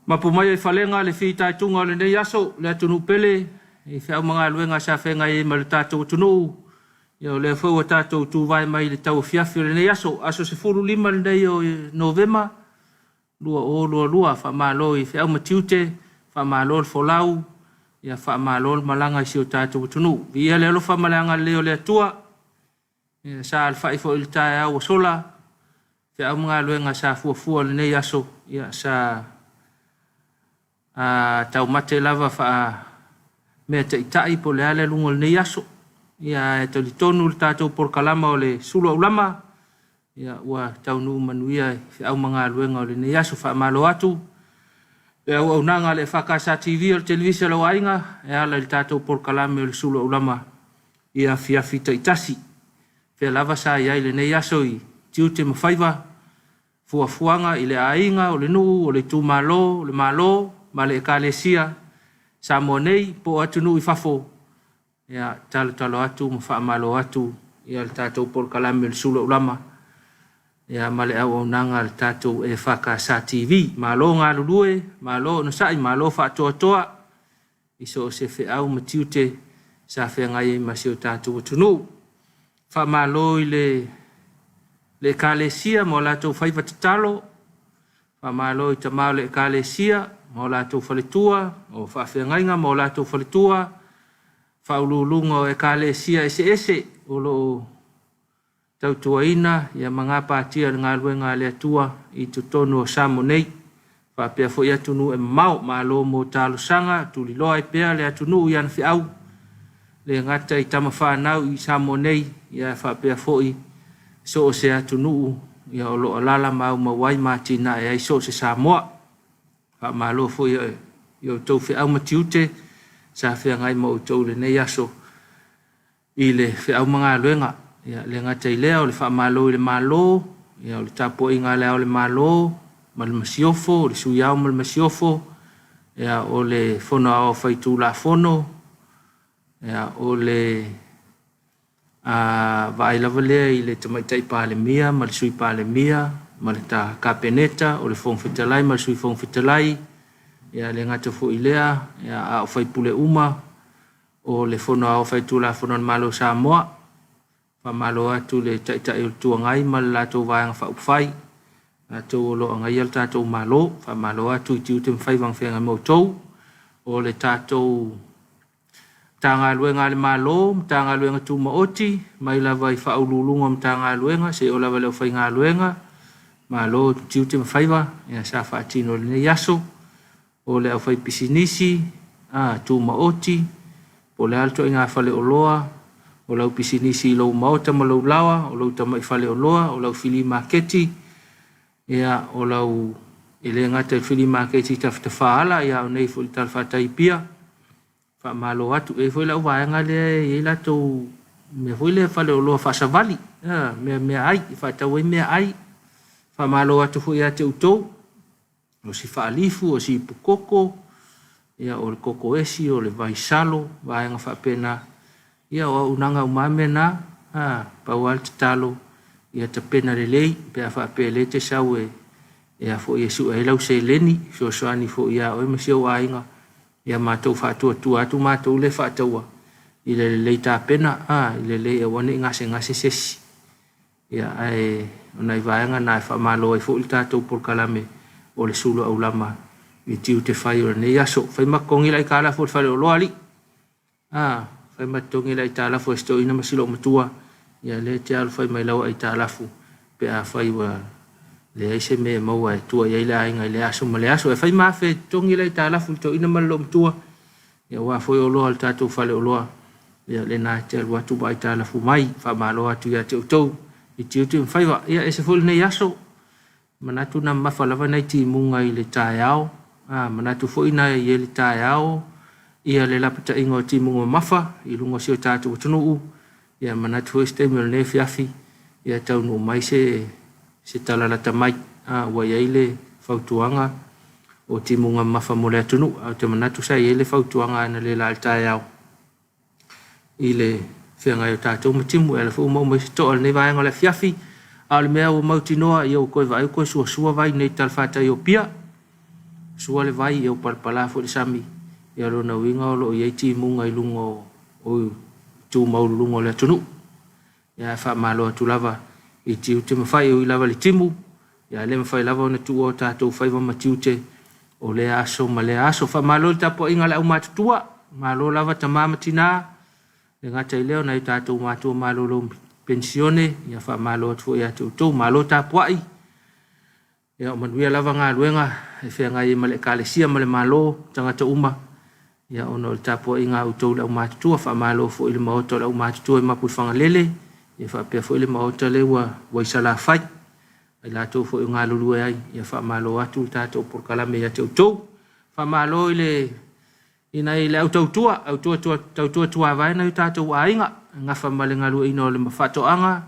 Mapu mai ai falega le fitaituga o lenei aso, le atunuu pele i feau ma galuega sa feagai ai ma le tatou atunuu. Ia o lea foi ua tatou tuvae mai i le tauafiafi o lenei aso, aso 15 lenei o Novema 2022. Faamalo i feau ma tiute, faamalo le folau, ia faamalo le malaga i si o tatou atunuu. Viia le alofa ma le agalelei o le Atua, ia sa alafai foi i le taeao ua sola, feau ma galuega sa fuafua i lenei aso, ia sa taumate lava faa-meataitai po o le a le aluga o lenei aso. Ia ae talitonu le tatou polokalama o le sulu aulama, ia ua taunuu manuia i feau ma galuega o lenei aso. Faamalo atu le auaunaga a le EFKS TV o le televise a lou aiga e ala i le tatou polokalame o le sulu aulama i afiafi taitasi. Fea lava sa i ai i lenei aso i tiute ma faiva, fuafuaga i le aiga, o le nuu, o le itumalo, o le Malo ma le Ekalesia, Samoa nei po o atunuu i fafo, ia talotalo atu ma faamalo atu ia le tatou polokalame o le sulu aulama ia ma le auaunaga a le tatou EFKS TV. Malo galulue, malo onosai, malo faatoatoa i so o se feau ma tiute sa feagai ai ma si o tatou atunuu. Faamalo i le Ekalesia ma o latou faiva tatalo, faamalo i tama o le Ekalesia ma o latou faletua, o faafeagaiga ma o latou faletua, faauluuluga o Ekalesia eseese o lo o tautuaina ma gapatia i le galuega a le Atua i totonu o Samoa nei, faapea foi atunuu e mamao. Malo mo talosaga, tuliloa ai pea le atunuu i ana feau, le gata i tama fanau i Samoa nei, ae faapea foi so o se atunuu ia o lo o alaala ma aumau ai ma atinae ai so o se Samoa. Faamalo foi i outou feau ma tiute sa feagai ma outou i lenei aso i le feau ma galuega. Ia le gata i lea o le faamalo i le Malo, ia o le tapuaiga a Le Ao o le Malo ma le Masiofo, o le Sui Ao ma le Masiofo, ia o le Fono Aoao Faitulafono, ia o le vaai lava lea i le Tamaitai Palemia ma le Sui Palemia ma le Kapeneta, o le Fofoga Fetalai ma le Sui Fofoga Fetalai, ia le gata foi i lea, a o sui usufono uma o le Fono Aoao Faitulafono a le Malo o Samoa. Faamalo atu i le Taitai o le Itu Agai ma le latou Vaega Faaupufai, latou o lo o agaia le tatou Malo. Faamalo atu i tiute ma faiva na feagai ma outou. O le tatou Matagaluega a le Malo, Matagaluega Tumaoti, mai lava i Faauluuluga o Matagaluega seia oo lava i le aufaigaluega, malo tiute ma faiva sa faatino i lenei aso. O le aufaipisinisi tumaoti, po o le a le ituaiga faleoloa, o lau pisinisi i lou maota ma lou laoa, o lou tamai faleoloa, o lau filii maketi, ia o lau e le gata i le filii maketi i Tafatafaala, a o nei foi i le talafatai i Apia. Faamalo atu. E i ai foi lau vaega lea e i ai latou mea foi lea faleoloa faasavali, mea meaai, e faatau ai meaai. Faamalo atu foi ia te outou, o si faalifu, o si ipukoko, ia o le kokoesi, o le vaisalo, vaega faapena. Ia o auaunaga uma lava mea na, pau lava le tatalo ia tapena lelei pe a faapea o lea e te sau e e sue ai lau seleni, e fesoasoani foi ia oe ma si ou aiga, ia matou faatuatua atu matou lea e faataua i le lelei tapena, i le lelei aua ne i gasegase se isi. Ia, ae o nai vaega na e faamalo ai foi le tatou polokalame o le sulu aulama i tiute fai o lenei aso. Fai ma totogi le aitalafu a le faleoloa alii. Fai ma totogi le aitalafu a si toeaina ma si loomatua, ia lea e te alu fai mai lau aitalafu pe afai ua leai se mea e maua e tua i ai le aiga i lea aso ma lea aso. E fai ma afe e totogi le aitalafu i le toeaina ma le loomatua, ia aua foi oloa a le tatou faleoloa, ia lena e te alu atu ma aitalafu mai. Faamalo atu ia te outou i tiute ma faiva. Ia ese foi lenei aso, manatu na mamafa lava nai timuga i le taeao, manatu foi na i ai le taeao ia le lapataiga o timuga mamafa i luga o si o tatou atunuu, ia manatu foi se taimi o lenei afiafi ia taunuu mai se tala lata mai, ua i ai le fautuaga o timuga mamafa mo le atunuu. Ae ou te manatu sa i ai le fautuaga analeila i le taeao i le feagai o tatou ma timu, e ala foi ua maua mai se toa i lenei vaega o le afiafi. A o le mea ua mautinoa, ia ua toe vaai ua toe suasua vai nei i le talafatai o Apia. Sua le vai, ia ua palapala foi le sami, ia o lona uiga o lo o i ai timuga i luga o o itu maualuluga o le atunuu. Ia ae faamalo atu lava i tiute ma fai, e ui lava i le timu, ia ae le mafai lava ona tuua o tatou faiva ma tiute o lea aso ma lea aso. Faamalo i le tapuaiga a le aumatutua, malo lava tama ma tina, e le gata i lea o nai o tatou matua malolo penisione, ia faamalo atu foi ia te outou, malo tapuai, ia o manuia lava galuega e feagai ai ma le Ekalesia ma le Malo, tagata uma, ia ona o le tapuaiga a outou le aumatutua. Faamalo foi i le maota o le aumatutua i Mapuifagalele, ia faapea foi le maota lea ua i Salafai, i latou foi o galulue ai, ia faamalo atu le tatou polokalame ia te outou. Faamalo i le i nai le au tautua, au tautua tuavae nai o tatou aiga, gafa ma le galueaiina o le faatoaga,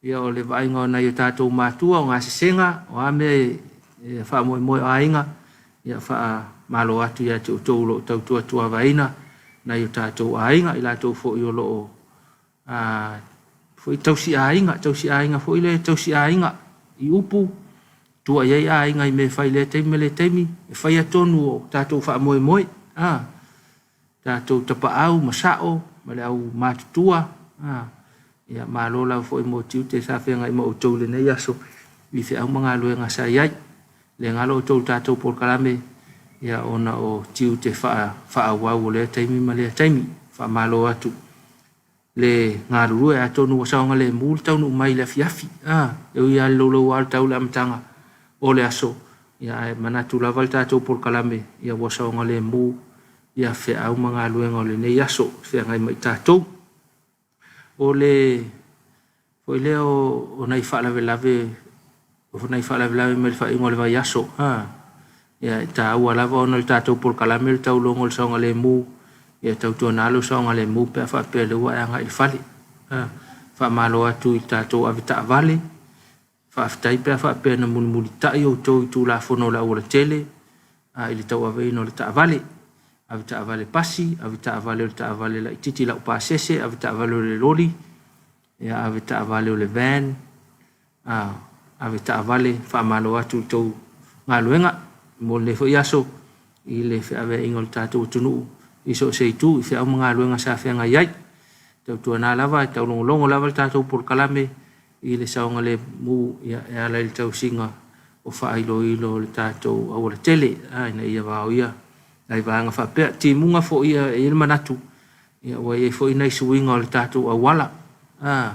ia o le vaaiga o nai o tatou matua, o gasesega, o a mea e faamoemoe o aiga, ia faamalo atu ia te outou o lo o tautua tuavaeina nai o tatou aiga, i latou foi o lo o foi tausi aiga, tausi aiga foi lea, tausi aiga i upu, tua i ai aiga i mea e fai i lea taimi ma lea taimi, e faia tonu o tatou faamoemoe, a, tatou tapaau ma sao ma le au matutua, a, ia malo lava foi mo tiute sa feagai ma outou i lenei aso i feau ma galuega sa i ai. Le galo outou i le tatou polokalame, ia ona o tiute faaauau o lea taimi ma lea taimi. Faamalo atu le galulue, atonu ua saogalemu le taunuu mai i le afiafi. A, e ui lava i le louloua o le tau i le amataga o le aso, ia ae manatu lava le tatou polokalame ia ua saogalemu ia feau ma galuega o lenei aso e feagai ma i tatou. O le foi lea o nai faalavelave o nai faalavelave mai le faaiuga o le vaiaso. A, ia e taua lava ona o le tatou polokalame o le taulogo o le saogalemu, ia tautuana lou saogalemu pe a faapea o lea ua e agai i le fale. A, faamalo atu i le tatou avetaavale, faafetai pe a faapea na mulimulitai outou i Tulafono o le aualatele a, i le tauaveina o le taavale. Avetaavale pasi, avetaavale o le taavale laitiiti laupasese, avetaavale o le loli, ia avetaavale o le van, a, avetaavale, faamalo atu i le tou galuega mo lenei foi aso i le feaveaiga o le tatou atunuu i so o se itu i feau ma galuega sa feagai ai. Tautuana lava e taulogologo lava le tatou polokalame i le saogalemu ia, e ala i le tausiga o faailoilo o le tatou aualatele a, ina ia vaoia nai vaega faapea. Timuga foi ia e i ai le manatu ia, ua i ai foi nai suiga o le tatou auala. A,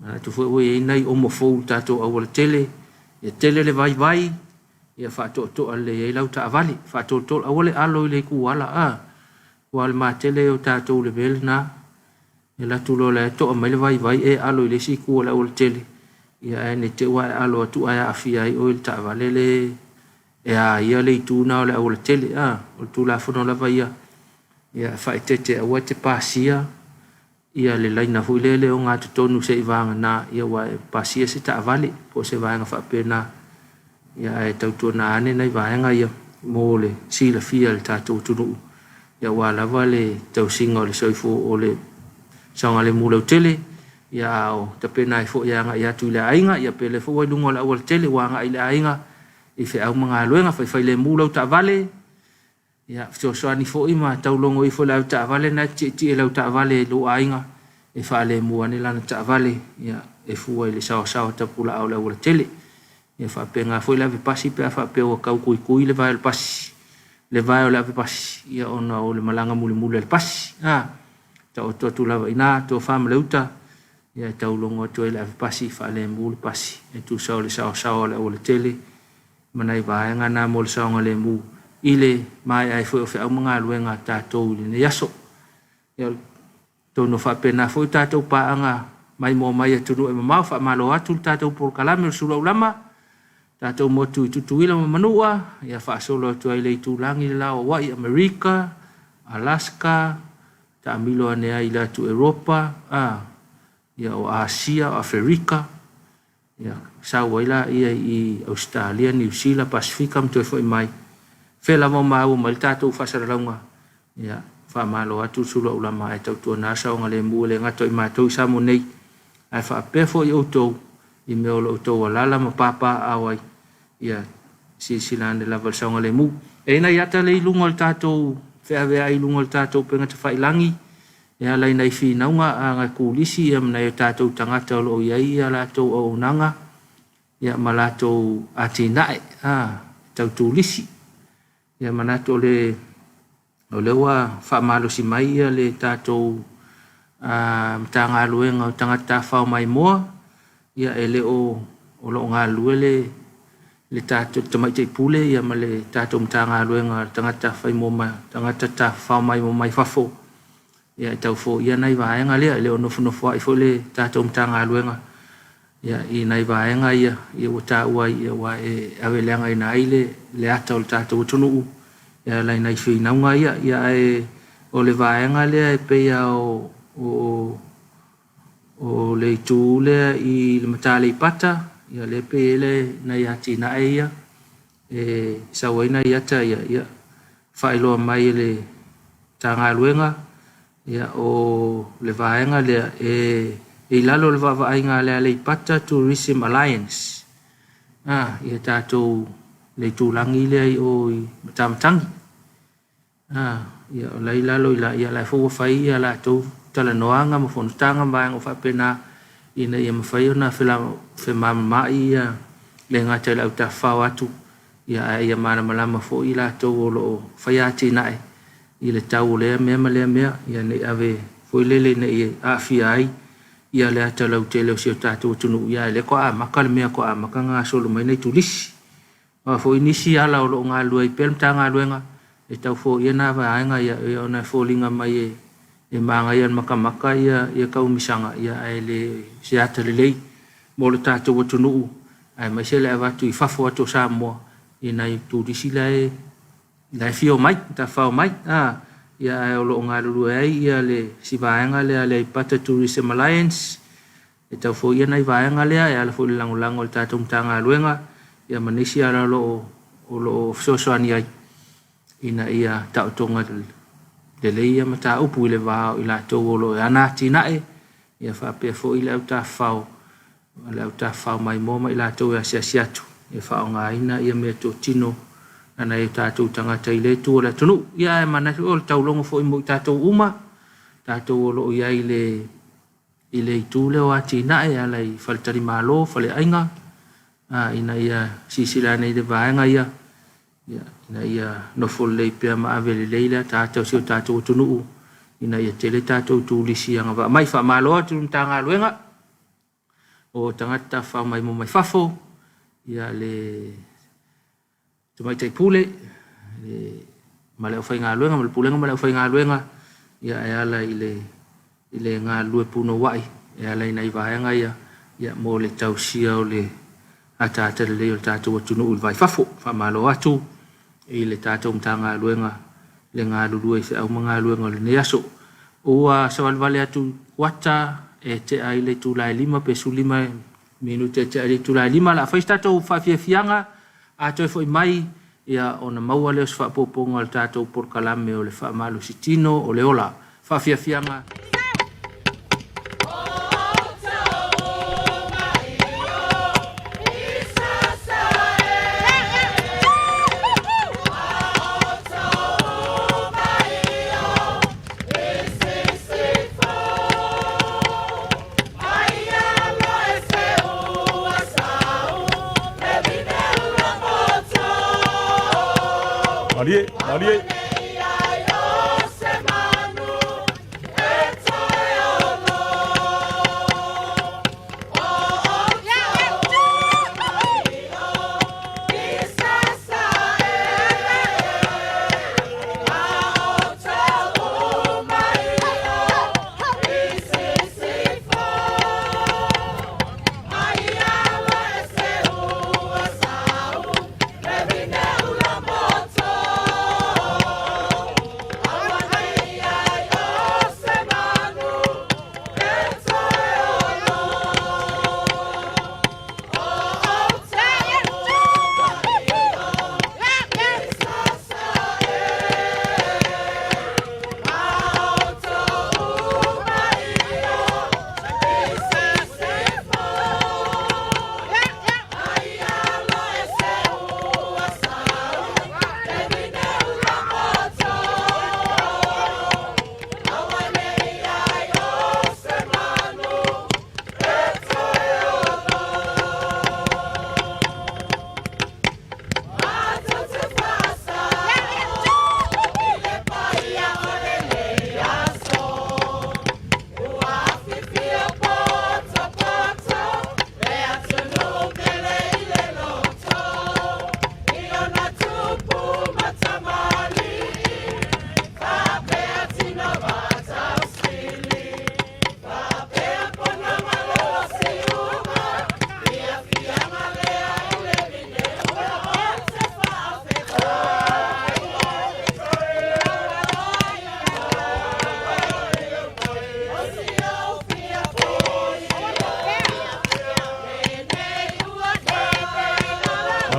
manatu foi ua i ai nai omo fou i le tatou aualatele, ia tele le vaivai, ia faatoatoa lelei ai lau taavale, faatolotolo, aua le alo i le ituala, a, aua o le matele ia o tatou i le mea lena, e alu atu loa o la e to'a mai le vaivai e alo i le isi itu o le aualatele, ia ae ne i te i ua e alo atu ae aafia ai oe i le taavale le e a ia le itu lena o le aualatele. A, o le Tulafono lava ia, ia faaeteete aua e te pasia ia le laina foi lea e le ogatotonu seivagana ia ua e pasia se taavale po o se vaega faapena, ia ae tautuana ane nai vaega ia mo le silafia e le tatou atunuu aua lava le tausiga o le soifua o le saogalemu lautele, ia a o tapena ai foi e agai atu i le aiga, ia pe lea foi ua i luga o le aualatele ua agai i le aiga i feau ma galuega, faifailemu lau taavale, ia fesoasoani foi ma taulogo ifo i le avetaavale lena e tietie i lau taavale i lou aiga e faalemu ane lana taavale, ia e fua i le saoasaoa tapulaa o le aualatele. Ia faapena foi le avepasi pe a faapea ua tau tuitui le vae o le pasi, le vae o le avepasi, ia ona o le malaga mulimuli a le pasi. A, taoto atu lava i ina tofa ma le uta, ia e taulogo atu ai le avepasi faalemu le pasi e tusa o le saoasaoa o le aualatele ma nai vaega na mo le saogalemu i le maea ai foi o feau ma galuega a tatou i lenei aso. Ia, atonu e faapena foi tatou paaga maimoa mai atunuu e mamao. Faamalo atu le tatou polokalame o le Suluaulama, tatou motu i Tutuila ma Manua, ia faasolo atu ai le itulagi le la o Hawaii, Amerika, Alaska, taamilo ane ai i le atu Eropa, a, ia o Asia, o Aferika, ia sau ai laia i Ausetalia, Niu Sila, Pasefika ma toe foi mai. Fea lava o maua mai le tatou faasalalauga, ia faamalo atu le Suluaulama ae tautuana saogalemu e le gata i matou i Samoa nei, ae faapea foi outou i mea o lo o outou alaala ma papaaao ai, ia silasila ane lava i le saogalemu. E i ai nai ata lea i luga o le tatou feaveai i luga o le tatou upega tafailagi e ala i nai finauga a nai turisi ma nai o tatou tagata o lo o i ai a latou auaunaga ma latou atinae tau turisi. Ia manatu o le o lea ua faamalosi mai le tatou Matagaluega o Tagata Tafafao Maimoa, ia e le o o lo o galulue le le tatou Tamaitai Pule ma le tatou Matagaluega o Tagata Tafafao Maimoa mai fafo e tau foia nai vaega lea. E le o nofonofoa'i foi le tatou Matagaluega i nai vaega ia ua taua ai aua e aveleagaina ai le ata o le tatou atunuu e ala i nai finauga ia. Ae o le vaega lea e pei lava o le itu lea i le Mata Aleipata, lea e pei e i ai nai atinae ia e sau ai nai ata ia faailoa mai e le Matagaluega o le vaega lea e i lalo o le vaavaaiga a le Aleipata Tourism Alliance, ia tatou le itulagi lea i o i Matamatagi. Ia o la e i lalo i ina, o la foi ua fai a latou talanoaga ma fonotaga ma vaega uma faapena ina ia mafai ona femalamalamaai e le gata i le au tafafao atu, ae ia malamalama foi i latou o lo o faia atinae i le tau o lea mea ma lea mea, ina ne i ave foi lele ina ne i aafia ai le ata lautele o si o tatou atunuu, a o lea faatoa amata le mea faatoa amata ona gasolo mai nai turisi. O a foi nisi ala o lo o galulue ai pea le Matagaluega e tau foia na vaega ia, ona e foliga mai e manaia i le matamata taumisaga, ae le o se ata lelei mo le tatou atunuu aemaise le avatu i fafo atu o Samoa i nai turisi la e fia omai, tafafao mai. Ae o lo o galulue ai le isi vaega lea a le Aleipata Tourism Alliance e tau foia nai vaega lea e ala foi i le lagolago a le tatou Matagaluega ma nisi ala o lo o fesoasoani ai ina ia taotoga lelei ia mataupu i le va o i latou o lo o ana atinae faapea foi le au tafafao maimoa ma i latou e asiasi atu e faaaogaina meatotino a nai o tatou tagata i lea itu o le atunuu. Ia ae manatu o le taulogo foi mo i tatou uma, tatou o lo o i ai i le itu lea o atinae e ala i faletalimalo, faleaiga, ina ia silasila ane i le vaega ia, ina ia nofo lelei pea ma ave lelei le ataata o si o tatou atunuu ina ia tele tatou turisi e agavaa mai. Faamalo atu i le Matagaluega o Tagata Tafafao Maimoa mai Fafo, le Tamaitai Pule ma le aufaigaluega ma le Pulega ma le aufaigaluega e ala i le galulue punouai e ala i nai vaega ia mo le tausia o le ataata lelei o le tatou atunuu i le va i fafo. Faamalo atu i le tatou Matagaluega le galulue i feau ma galuega o lenei aso. Ua savalivali atu i kuata e tea ai le itula e 5 pe 15 minute e tea ai le itula e 5. O le a fai se tatou faafiafiaga, a toe foi mai ona maua lea o se faaopoopoga o le tatou polokalame o le faamalositino o le ola. Faafiafiaga. Malie, malie.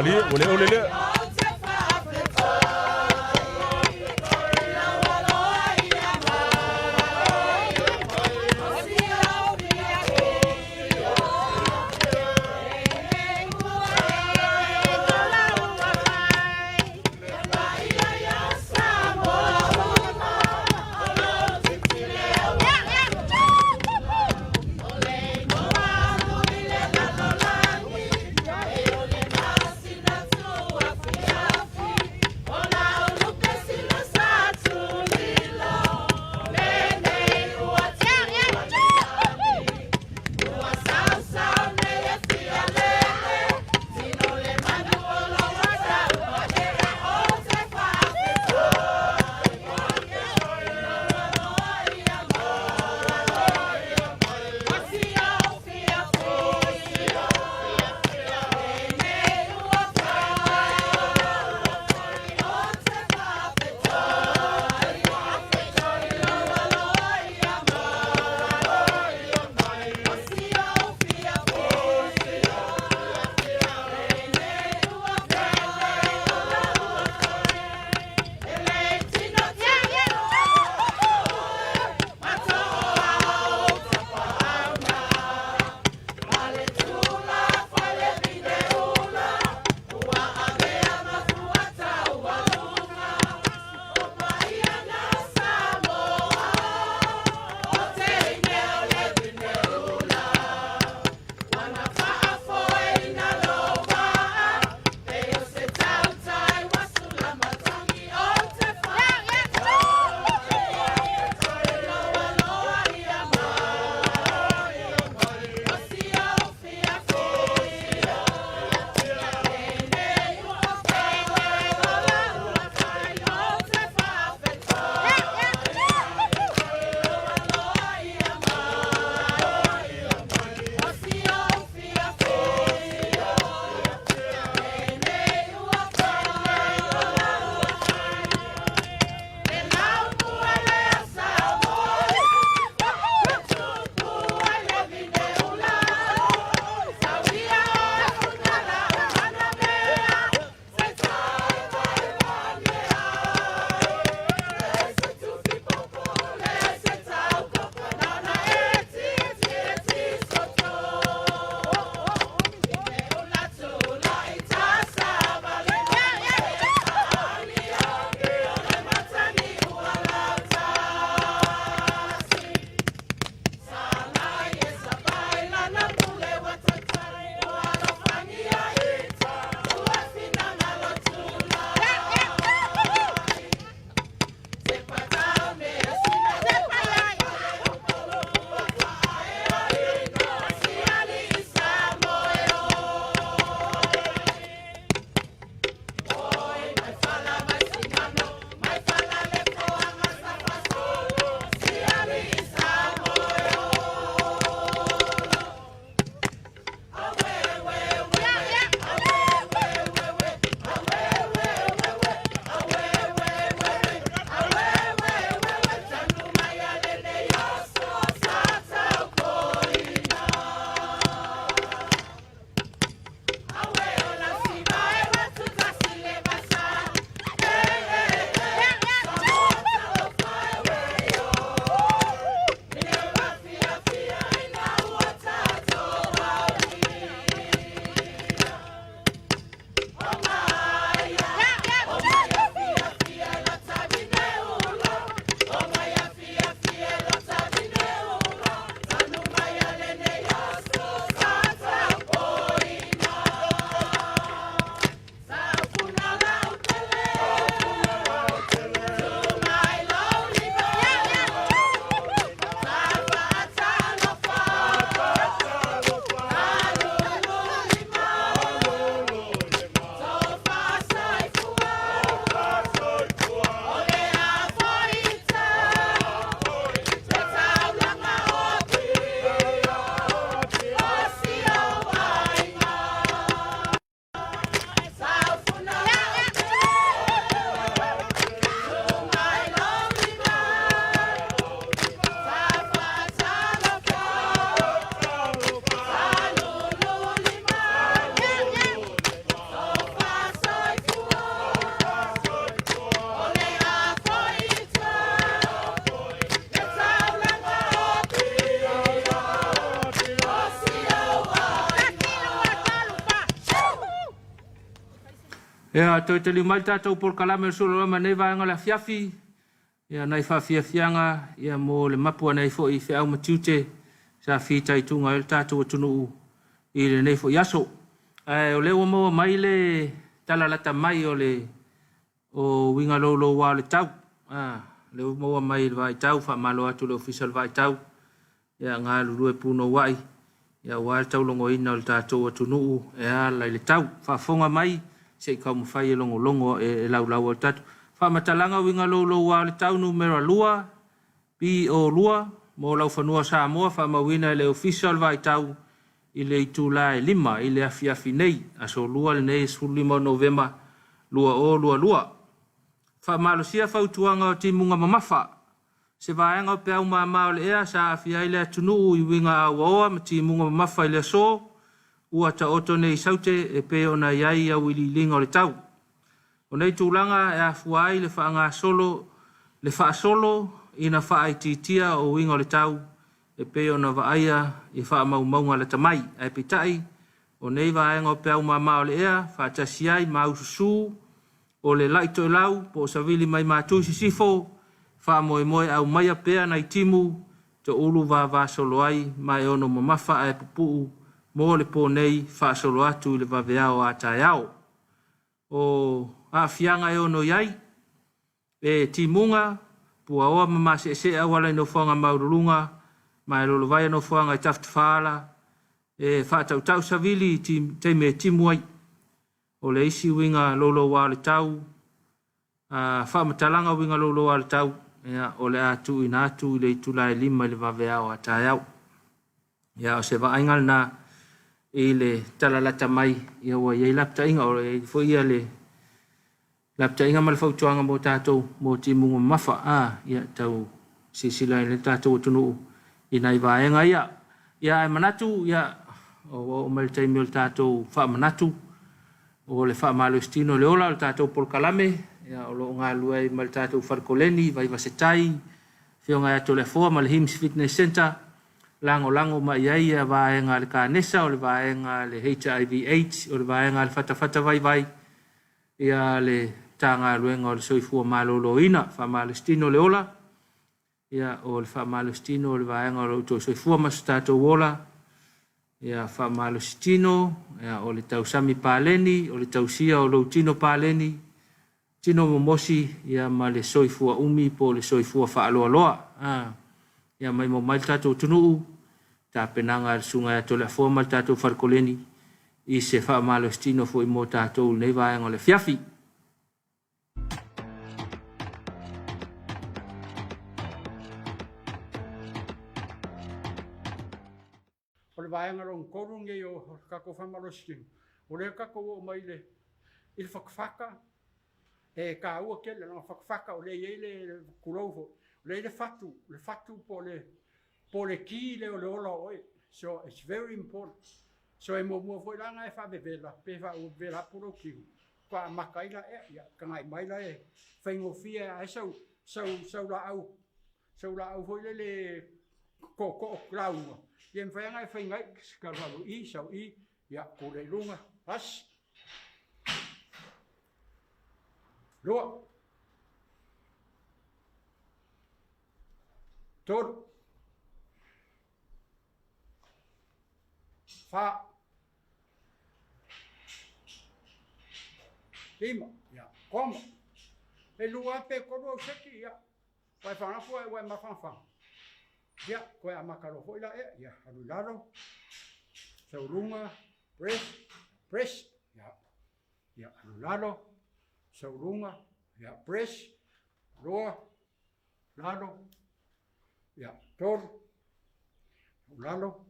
Malie, ua le ole lea. Ia, toe taliu mai le tatou polokalame o le Sulu ma lenei vaega o le afiafi, ia nai faafiafiaga ia mo le mapu ane ai foi i feau ma tiute sa fitaituga ai le tatou atunuu i lenei foi aso. Ae o lea ua maua mai le tala lata mai o le o uiga louloua o le tau. Lea ua maua mai i le Vaaitau, faamalo atu i le Ofisa o le Vaaitau, ia galulue punouai ia aua le taulogoina o le tatou atunuu e ala i le tau. Faafofoga mai se i taumafai e logologo e laulau ai le tatou. Faamatalaga uiga louloua o le tau numera 2, BO2, mo laufanua o Samoa, faamauina e le Ofisa o le Vaaitau i le itula e 5 i le afiafi nei, aso 2 lenei 15 o Novema 2022. Faamalosia fautuaga o timuga mamafa. Se vaega o peau mama o le ea sa aafia ai le atunuu i uiga auaoa ma timuga mamafa i le aso, ua taoto nei i saute e pei ona i ai auiliiliga o le tau. O nei tulaga e afua ai le faagasolo le faasolo ina faaitiitia o uiga o le tau e pei ona vaaia i faamaumauga lata mai. Ae peitai, o nei vaega o peau mama o le ea faatasi ai ma aususu o le la'i toelau po o savili mai Matui Sisifo, faamoemoe aumaia pea nai timu to'ulu vavasolo ai ma e ono mamafa ae pupu'u mo le po nei faasolo atu i le vaveao a taeao. O aafiaga e ono i ai, e timuga, puaoa ma maseesee auala i nofoaga maualuluga ma e lolovaia nofoaga i tafatafaala, e faatautau savili i taimi e timu ai. O le isi uiga louloua o le tau, faamatalaga uiga louloua o le tau, ia, o le a tuuina atu i le itula e 5 i le vaveao a taeao. Ia, o se vaaiga lena i le talalata mai, ia ua i ai lapataiga, o le foi ia le lapataiga ma le fautuaga mo tatou mo timuga mamafa. Ia, tau silasila i le tatou atunuu i nai vaega ia. Ia, ae manatu, ia, ua oo mai le taimi o le tatou faamanatu o le faamalositino le ola o le tatou polokalame, ia, o lo o galulue ai ma le tatou falekoleni, Vaivasetai, Afioga ia Toleafoa ma le HIMS Fitness Center, lagolago mai ai ia vaega a le Kanesa, o le vaega a le HIV AIDS, o le vaega a le Fatafata Vaivai, ia le Matagaluega o le Soifua Maloloina. Faamalositino le ola, ia o le faamalositino o le vaega o lo outou soifua ma so tatou ola, ia faamalositino, ia o le tausami paleni, o le tausia o lou tino paleni, tino momosi, ia ma le soifua umi po o le soifua faaloaloa. Ia mai mo mai le tatou atunuu, tapenaga a le susuga ia Toleafoa ma le tatou falekoleni i se faamalositino foi mo tatou lenei vaega o le afiafi. O le vaega lona tolu lenei o le tatou faamalositino, o lea tatou oo mai i le fatafata, e taua tele leaga fatafata o lea e i ai le, tulou foi, o lea e i ai le fatu po o le ki lea o le ola o oe. So it's very important. So e muamua foi la ona e faavevela pe faavevela atu lou tino, faatoa amata ai la ea, ia tagai mai la e faigofie lava ai sau laau foi lele tootoo lauga, ia mafai lava ona e faiga ai, alu i, sau i, ia tu lea i luga, 1, 2, 3, 4, 5, ia, koma. E 2 pe 3 au seki, ia, ua e fagafu ua e mafanafana. Ia, toe amata loa foi la ea, ia, alu i lalo, sau luga, press, press, ia, ia, alu i lalo, sau luga, ia, press, 2, lalo, ia, 3, lalo,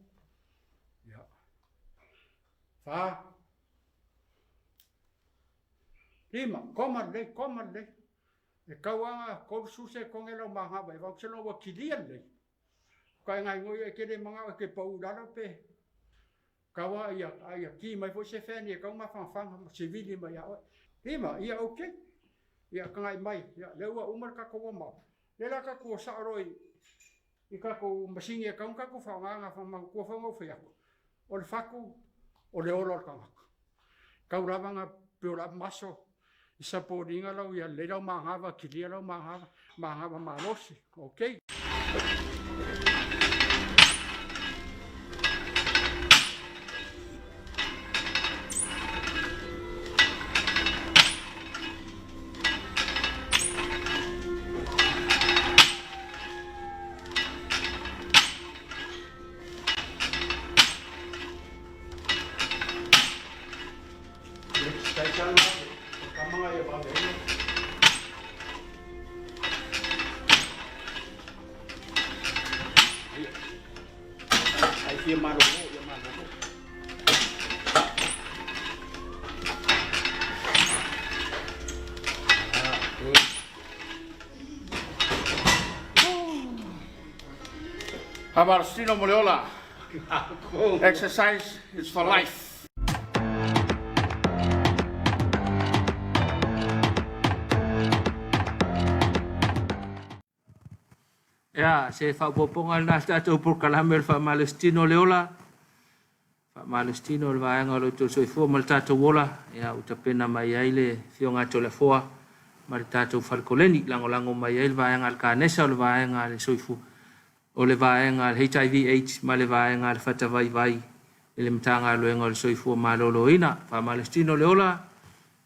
ia, 4, 5, koma lelei, koma lelei. E tau lava 30 sekone lau magava e vau se ua kilia lelei. Ka e gaigoi e kele mangao e ke pau i lalo pe tau lava ia ki mai foi se fan e tau mafanafana ma sivili mai ia oe. 5, ia okay. Ia tagai mai, ia lea ua uma le tatou warm up. Lea la tatou o sao loa i tatou masini e tau ona tatou faaaogaina manatua foi ona ou fai atu. O le fatu o le ola o le tagata. Tau lava ona peo la maso I support ina lau ia lelei lau manava, kilia lau manava, manava malosi. Okay. Hamarasino mo le ola. Exercise is for life. Ia, se faaopoopoga lena a le tatou polokalame o le faamalositino o le ola, faamalositino o le vaega o lo outou soifua ma le tatou ola, ia ua tapena mai ai le Afioga ia Toleafoa ma le tatou Fale Koleni, lagolago mai ai le vaega a le Kanesa, o le vaega a le soifua, o le vaega a le HIV AIDS ma le vaega a le Fata Vaivai i le Matagaluega o le Soifua Maloloina. Faamalositino le ola,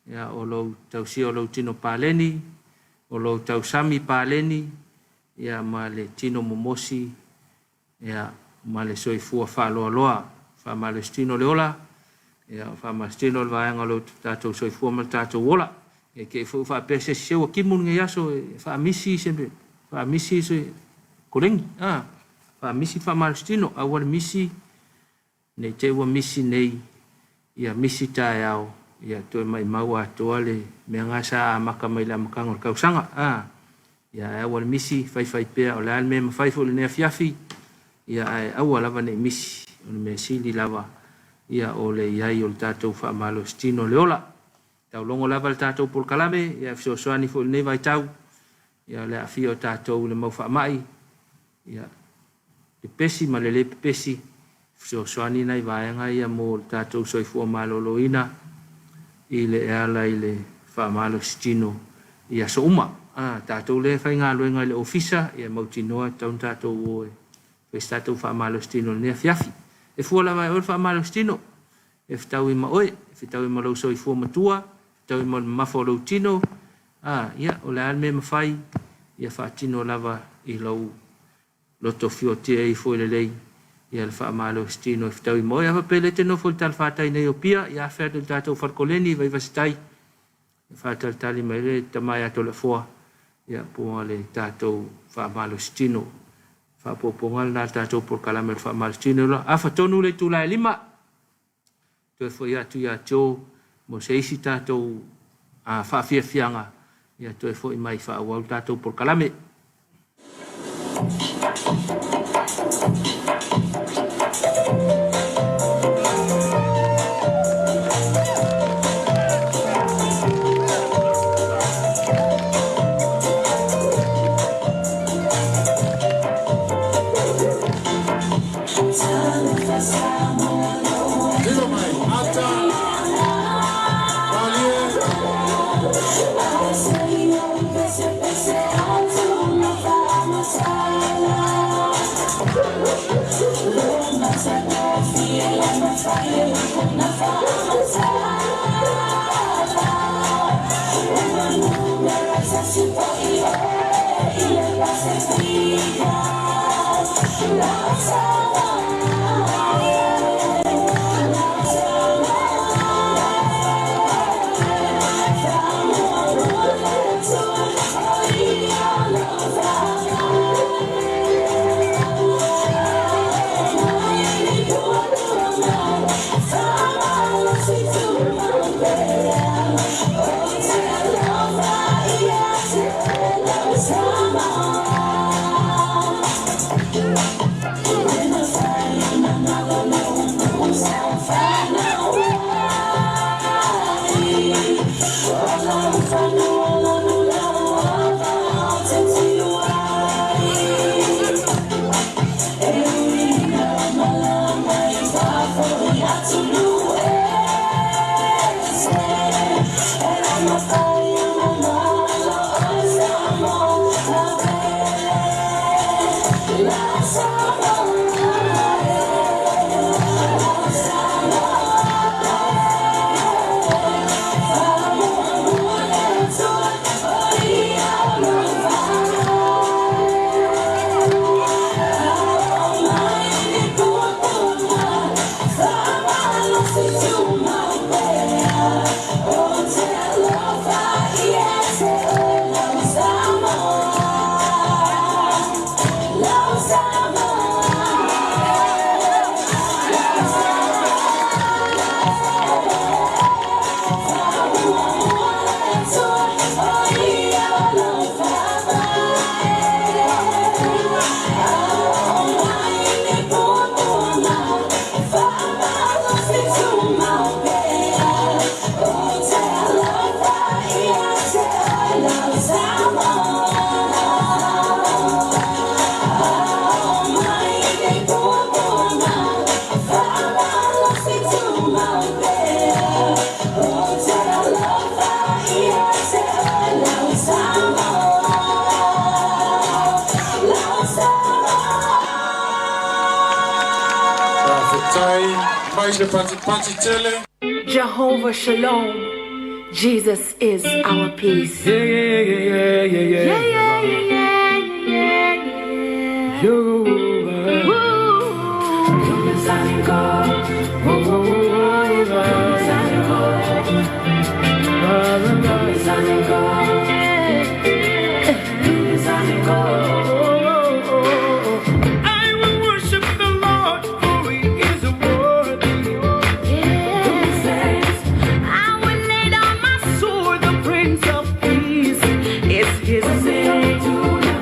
ia o lou tausia o lou tino paleni, o lou tausami paleni, ia ma le tino momosi, ia ma le soifua faaloaloa. Faamalositino le ola, ia faamalositino le vaega o lo tatou soifua ma le tatou ola. Ia te i foi ua faapea se isi, se ua timu lenei aso e faamisi se faamisi se koleni, a faamisi le faamalositino, aua le misi ne i te i ua misi nei, ia misi taeao, ia toe maimau atoa le mea na sa amata mai le amataga o le tausaga, a ia ae aua le misi, faifai pea o le a le mea e mafai foi i lenei afiafi, ia ae aua lava ne i misi, o le mea sili lava ia o le i ai o le tatou faamalositino o le ola. Taulogo lava le tatou polokalame, ia e fesoasoani foi i lenei vaitau, ia o le aafia o tatou i le mau faamai, ia pepesi ma le le pepesi, fesoasoani nai vaega ia mo le tatou soifua maloloina i le e ala i le faamalositino i aso uma. A tatou lea e faigaluega i le ofisa, ia mautinoa e tatau ona tatou o e fai se tatou faamalositino i lenei afiafi. E fua lava e oe le faamalositino, e fetaui ma oe, e fetaui ma lou soifua matua, fetaui ma le mamafa o lou tino, a ia o le a le mea e mafai, ia faatino lava i lou loto fiotia ifo i lelei ia le faamalositino e fetaui ma oe. A faapea lea e te nofo i le talafatai nei o Apia, ia afe atu i le tatou falekoleni i Vaivase-tai, e faatalitali mai le tama ia Toleafoa ia po o le tatou faamalositino. Faaopoopoga lena a le tatou polokalame o le faamalositino. Afa tonu le itula e 5, toe foi atu ia Joe mo se isi tatou faafiafiaga, ia toe foi mai faaauau le tatou polokalame. Tiro mai, ata, malie. Faafetai mai le patipati tele. Jehovah Shalom. Jesus is our peace. Yeah, yeah, yeah, yeah, yeah. Yeah, yeah, yeah, yeah, yeah, yeah. I will worship the Lord, for he is worthy. Yes. I will lay down my sword, the Prince of Peace is his name.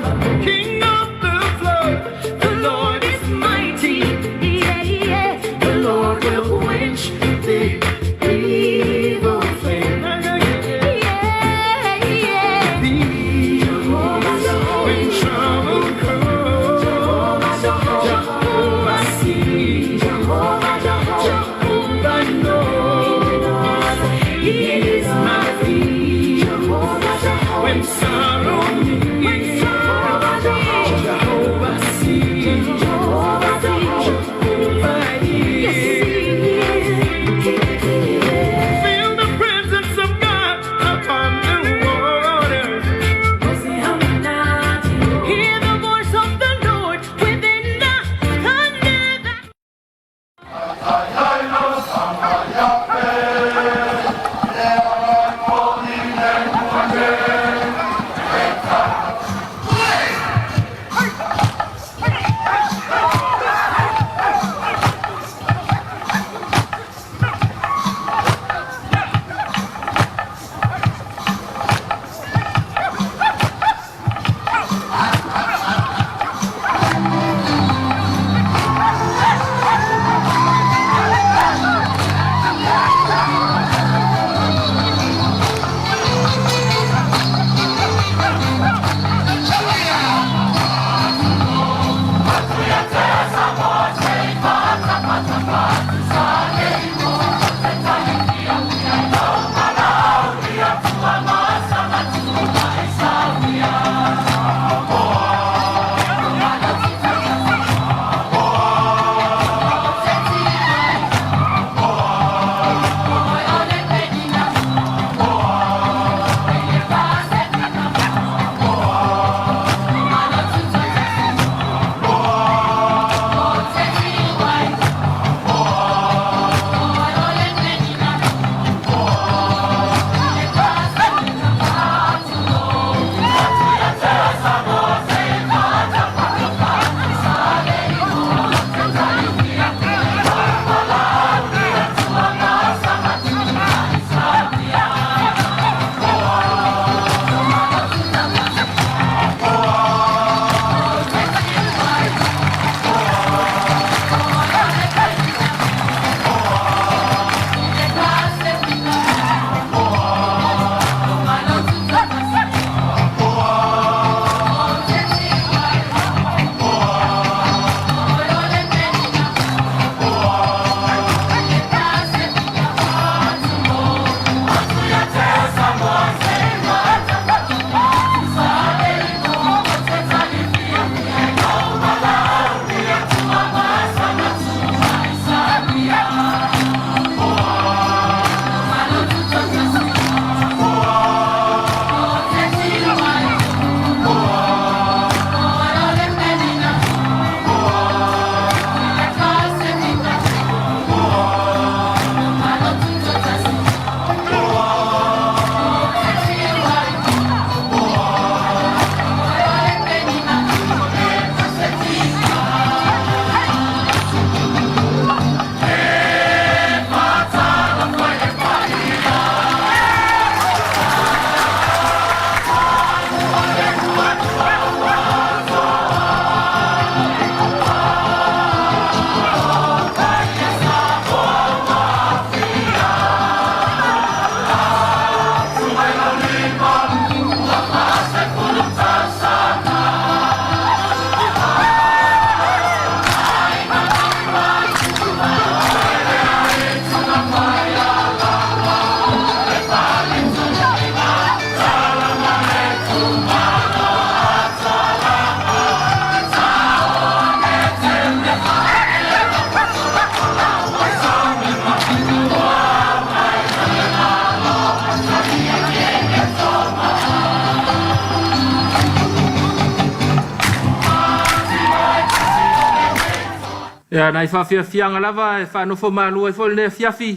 Ia, nai faafiafiaga lava e faanofo malu ai foi lenei afiafi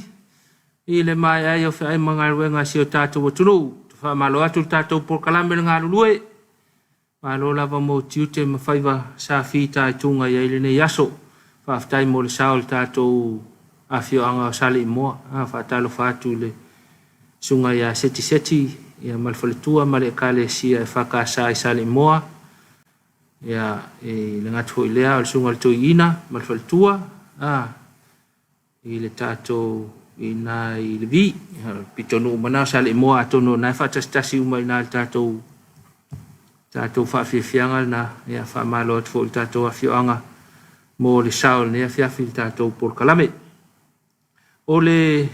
i le maea ai o feai ma galuega a si o tatou atunuu. Faamalo atu le tatou polokalame le galulue. Malo lava mo tiute ma faiva sa fitaituga i ai lenei aso. Faafetai mo le sao o le tatou afioaga o Saleimoa. Faatalofa atu i le susuga ia Setiseti ia ma le faletua ma le Ekalesia EFKS i Saleimoa. Ia, e le gata foi i lea o le susuga i le Toeaina ma le faletua i le tatou i ina i Levi, pitonuu uma na o Saleimoa, atonu o lena e faatasitasi uma i ina i le tatou tatou faafiafiaga lena. Ia, faamalo atu foi i le tatou afioaga mo le sao o lenei afiafi i le tatou polokalame. O le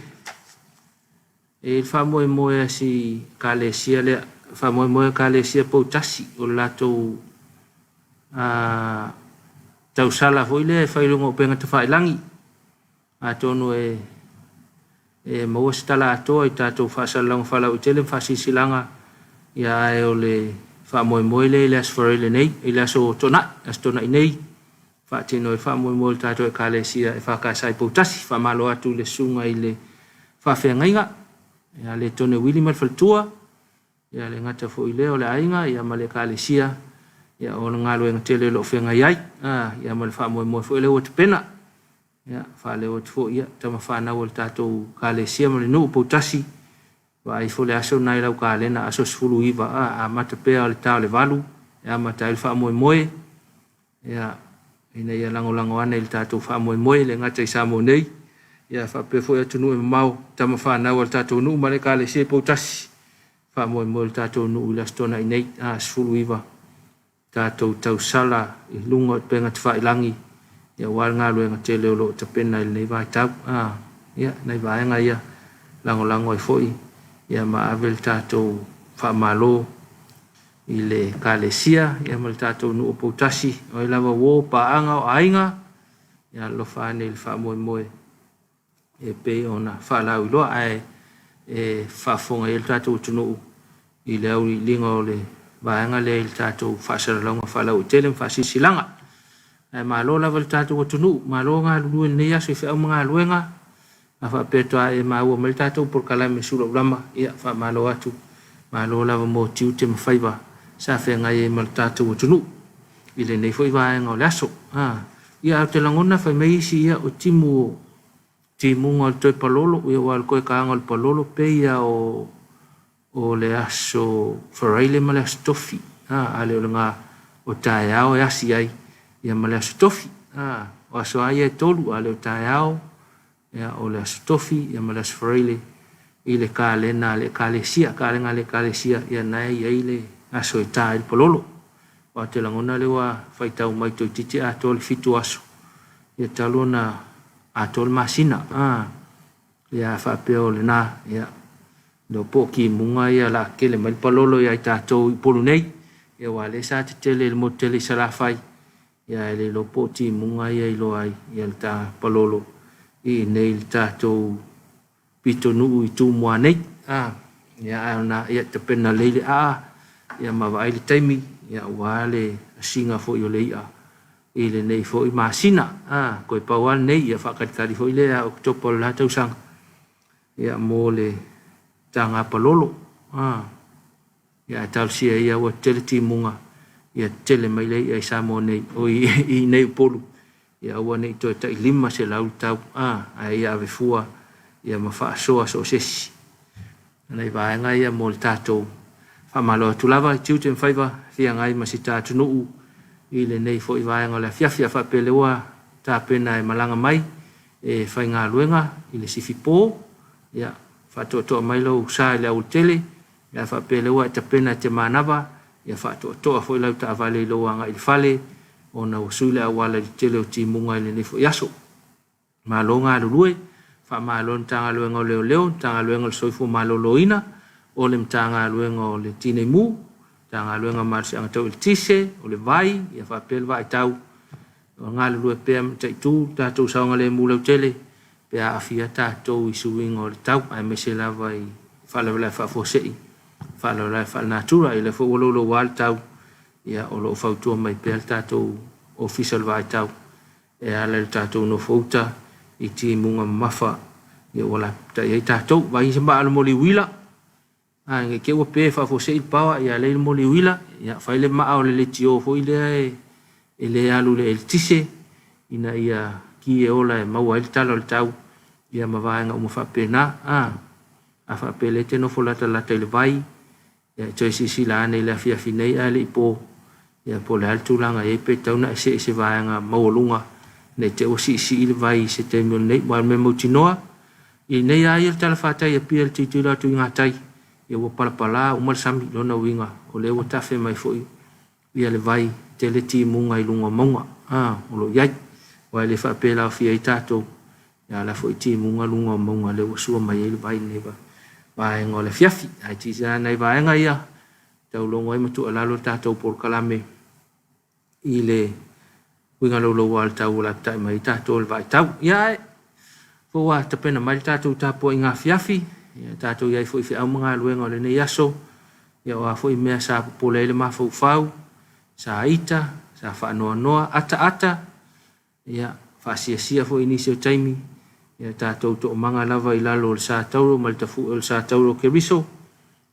e faamoemoe a si Ekalesia lea, faamoemoe Ekalesia Poutasi, o le latou tausala foi lea e fai i luga o upega tafailagi. Atonu e e maua se tala atoa i tatou faasalalauga faalauaitele ma faasilasilaga, ia ae o le faamoemoe lea i le Aso Faraile nei, i le Aso Toonai, Aso Toonai nei, faatino ai le faamoemoe o le tatou Ekalesia EFKS i Poutasi. Faamalo atu i le susuga i le faafeagaiga ia Letone Wili ma le faletua, ia le gata foi i lea o le aiga ia ma le Ekalesia, ia o le galuega tele o lo o feagai ai, ia ma le faamoemoe foi lea ua tapena. Ia, faaleo atu foi ia tama fanau a le tatou Ekalesia ma le nuu Poutasi, vaai ifo le aso lena i lau kalena, aso 19, amata pea o le ta o le 8 e amata ai le faamoemoe, ia, ina ia lagolago ane i le tatou faamoemoe, e le gata i Samoa nei, ia faapea foi atunuu e mamao, tama fanau a le tatou nuu ma le Ekalesia i Poutasi, faamoemoe le tatou nuu i le Aso Toonai nei, 19, tatou tausala i luga o upega tafailagi, ia aua le galuega tele o lo o tapena i lenei vaitau. Ia, nai vaega ia lagolago ai foi ia ma ave le tatou faamalo i le Ekalesia ia ma le tatou nuu o Poutasi, o ai lava uo, paaga, o aiga, ia alofa ane i le faamoemoe e pei ona faalauiloa ae e faafofoga i ai le tatou atunuu i le auiliiliga o le vaega lea i le tatou faasalalauga faalauaitele ma faasilasilaga. Ae malo lava i le tatou atunuu, malo galulue i lenei aso i feau ma galuega, a faapea toa e maua mai le tatou polokalame sulaulama, ia faamalo atu, malo lava mo tiute ma faiva sa feagai ai ma le tatou atunuu i lenei foi vaega o le aso. Ia, ae ou te lagona fai mai isi, ia o timu o timuga o le toe palolo, ia aua o le toe taga o le palolo pei lava o o le Aso Faraile ma le Aso Tofi, a le o le ga o taeao e asi ai ia ma le Aso Tofi. O aso lava ia e tolu, a le o taeao, ia, o le Aso Tofi ia ma le Aso Faraile i le kalena a le Ekalesia. Kalena a le Ekalesia, ia na e i ai le aso e ta ai le palolo. Aua ou te lagona lea ua faitau mai toeitiiti atoa le 7 aso ia talu ona atoa le masina. Ia a faapea o lena, ia, leo po o kimuga ia la kele mai le palolo ia i tatou i Upolu nei, ia aua lea sa tetele i le motu tele i Salafai, ia e le iloa po o timuga ia iloa ai ia le ta palolo i inei i le tatou pitonuu i Tumua nei. Ia ae ona ia tapena lelei le aa ia ma vaai le taimi ia aua le asiga foi o le i'a i lenei foi masina. Toe pau lava lenei, ia faatalitali foi lea ia Oketopa o le la tausaga ia mo le taga palolo. Ia ae talosia ia ua tetele timuga ia tetele mai le i'a i Samoa nei, o i inei Upolu, ia aua ne i toe tai 500 le tau, ae ia ave fua ia ma faasoa so o se isi. Nai vaega ia mo le tatou faamalo atu lava i tiute ma faiva feagai ma si ta atunuu i lenei foi vaega o le afiafi. A faapea lea ua tapena e malaga mai e faigaluega i le sifipo, ia faatoatoa mai lou sa i le aualatele. Ia faapea lea ua e tapena e te manava, ia faatoatoa foi lau taavale i lou agai i le fale, ona ua sui le auala i le tele o timuga i lenei foi aso. Malo galulue, faamalo i le Matagaluega o Leoleo, Matagaluega o le Soifua Maloloina, o le Matagaluega o le Tinei Mu, Matagaluega o Malosiaga Tau Eletise, o le Vai, ia faapea le Vaaitau, o galulue pea ma mataitu le tatou saogalemu lautele pe a aafia tatou i suiga o le tau, aemaise lava i faalavelave faafuasei, faalavelave faalenatura. Ia lea foi ua louloua le tau, ia o lo o fautua mai pea le tatou Ofisa o le Vaaitau. e ala i le tatou nofouta i timuga mamafa ia ua lapatai ai tatou. Vaai se maa o le moli uila, a ne i te i ua pe faafuasei le power ia lea i le moli uila, ia fai le maa o le leitio foi lea e le alu i le eletise ina ia ki e ola e maua ai le tala o le tau ia ma vaega uma faapena. A, a faapea o lea e te nofo latalata i le vai, ia toe silasila ane i le afiafi nei ae le i po, ia po o le a le tulaga e i ai pe tatau ona e see i se vaega maualuga ne i te i ua siisii le vai i se taimi o lenei. Aua o le mea mautinoa, i inei lava ia i le talafatai i Apia i le tilotilo atu i gatai, ia ua palapala uma le sami. Lona uiga, o lea ua tafe mai foi ia le vai, tele timuga i luga o mauga a, o lo o i ai. Aua e le faapea e laofia ai tatou, a o la e foi e timuga luga o mauga lea ua sua mai ai le vai i lenei vaega o le afiafi. Ae silasila ane i vaega ia, taulogo ai ma tuualalo le tatou polokalame i le uiga louloua o le tau ua lapatai mai ai tatou e le vaaitau. Ia ae po ua tapena mai le tatou tapuaiga afiafi, ia tatou i ai foi i feau ma galuega o lenei aso, ia o a foi mea sa popole ai le mafaufau, sa ita, sa faanoanoa, ataata, ia faasiasia foi i nisi o taimi, ia tatou toomaga lava i lalo o le sa tauro ma le tafue o le sa tauro o Keriso,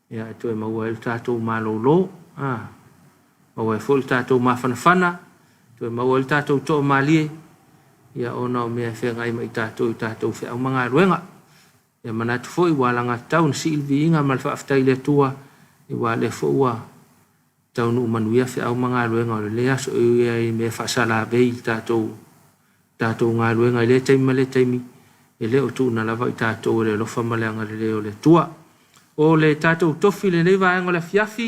ia e toe maua ai lo tatou malolo, a, maua ai foi lo tatou mafanafana, toe maua ai lo tatou toamalie, ia ona o mea e feagai ma i tatou i tatou feau ma galuega. Ia manatu foi ua alagatatau ona sii le viiga ma le faafetai i le Atua, aua o lea foi ua taunuu manuia feau ma galuega o lenei aso. E ui lava i mea faasalavei i le tatou, tatou galuega i lea taimi ma lea taimi, e le o tuuna lava i tatou e le alofa ma le agalelei o le Atua. O le tatou tofi i lenei vaega o le afiafi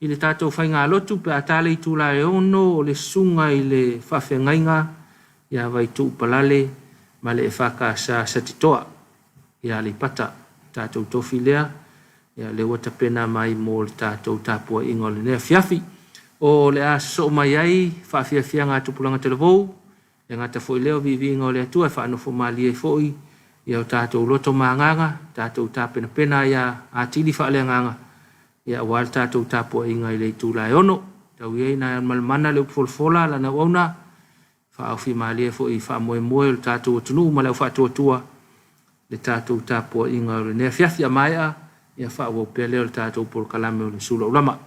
i le tatou faigalotu pe a ta le itula e 6:00 o le susuga i le faafeagaiga ia Vaituu Palale ma le EFKS Satitoa i Aleipata. Le tatou tofi lea, ia lea ua tapena mai mo le tatou tapuaiga o lenei afiafi. O le a sosoo mai ai faafiafiaga a tupulaga talavou, e le gata foi i lea o viiviiga o le Atua e faanofo malie ai foi ia o tatou loto ma agaga, tatou tapenapena ai atili faaleagaga aua le tatou tapuaiga i le itula e 6:00. Tau ia ina e malamana le upu folafola a lana auauna, faaofi malie foi i faamoemoe o le tatou atunuu ma le au faatuatua le tatou tapuaiga o lenei afiafi. A maea, ia faaauau pea lea o le tatou polokalame o le Sula Ulama.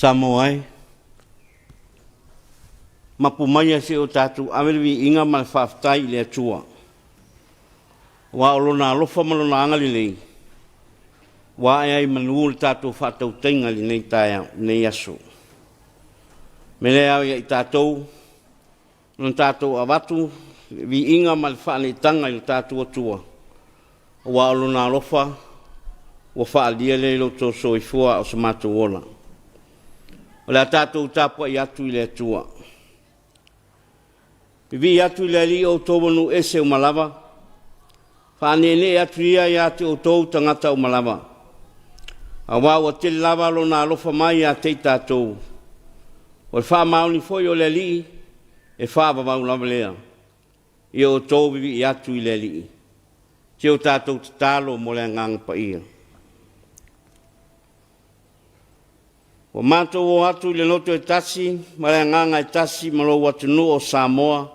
Samoa e, mapu maia se o tatou ave le viiga ma le faafetai i le Atua, aua o Lona alofa ma Lona agalelei ua ae ai i manu le tatou faatautaiga i lenei taeao, lenei aso. O le mea lea e ao ia i tatou ona tatou avatu le viiga ma le faaneetaga i lo tatou Atua, aua o Lona alofa ua faaalia lea i lo outou soifua a o so matou ola. O le a tatou tapuai atu i le Atua. Vivii atu i le Alii o outou ua nuu ese uma lava, faaneenee atu ia ia te outou tagata uma lava, aua ua tele lava Lona alofa mai ia te i tatou. O le faamaoni foi o le Alii e faavavau lava lea. Ia outou vivii atu i le Alii. Se o tatou tatalo mo le Agaga Paia. Ua matou o atu i le loto e tasi ma le agaga e tasi ma lou atunuu o Samoa,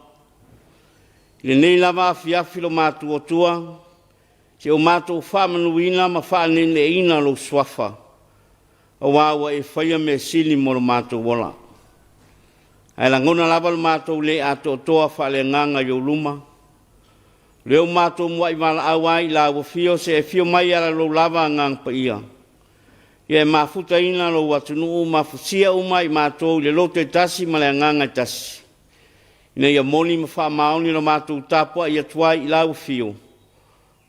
i lenei lava afiafi lo matuatua. Se o matou faamanuina ma faaneeneeina lou suafa, auā ua e faia mea sili mo lo matou ola. Ae lagona lava lo matou le atoatoa faaleagaga i ou luma, lea ua matou muai valaau ai i la ua afio se e afio mai e ala i lou lava Agaga Paia, ia e mafutaina lou atunuu ma afusia uma i matou i le loto e tasi ma le agaga e tasi, ina ia moni ma faamaoni lo matou tapuai atu ai i lau afio,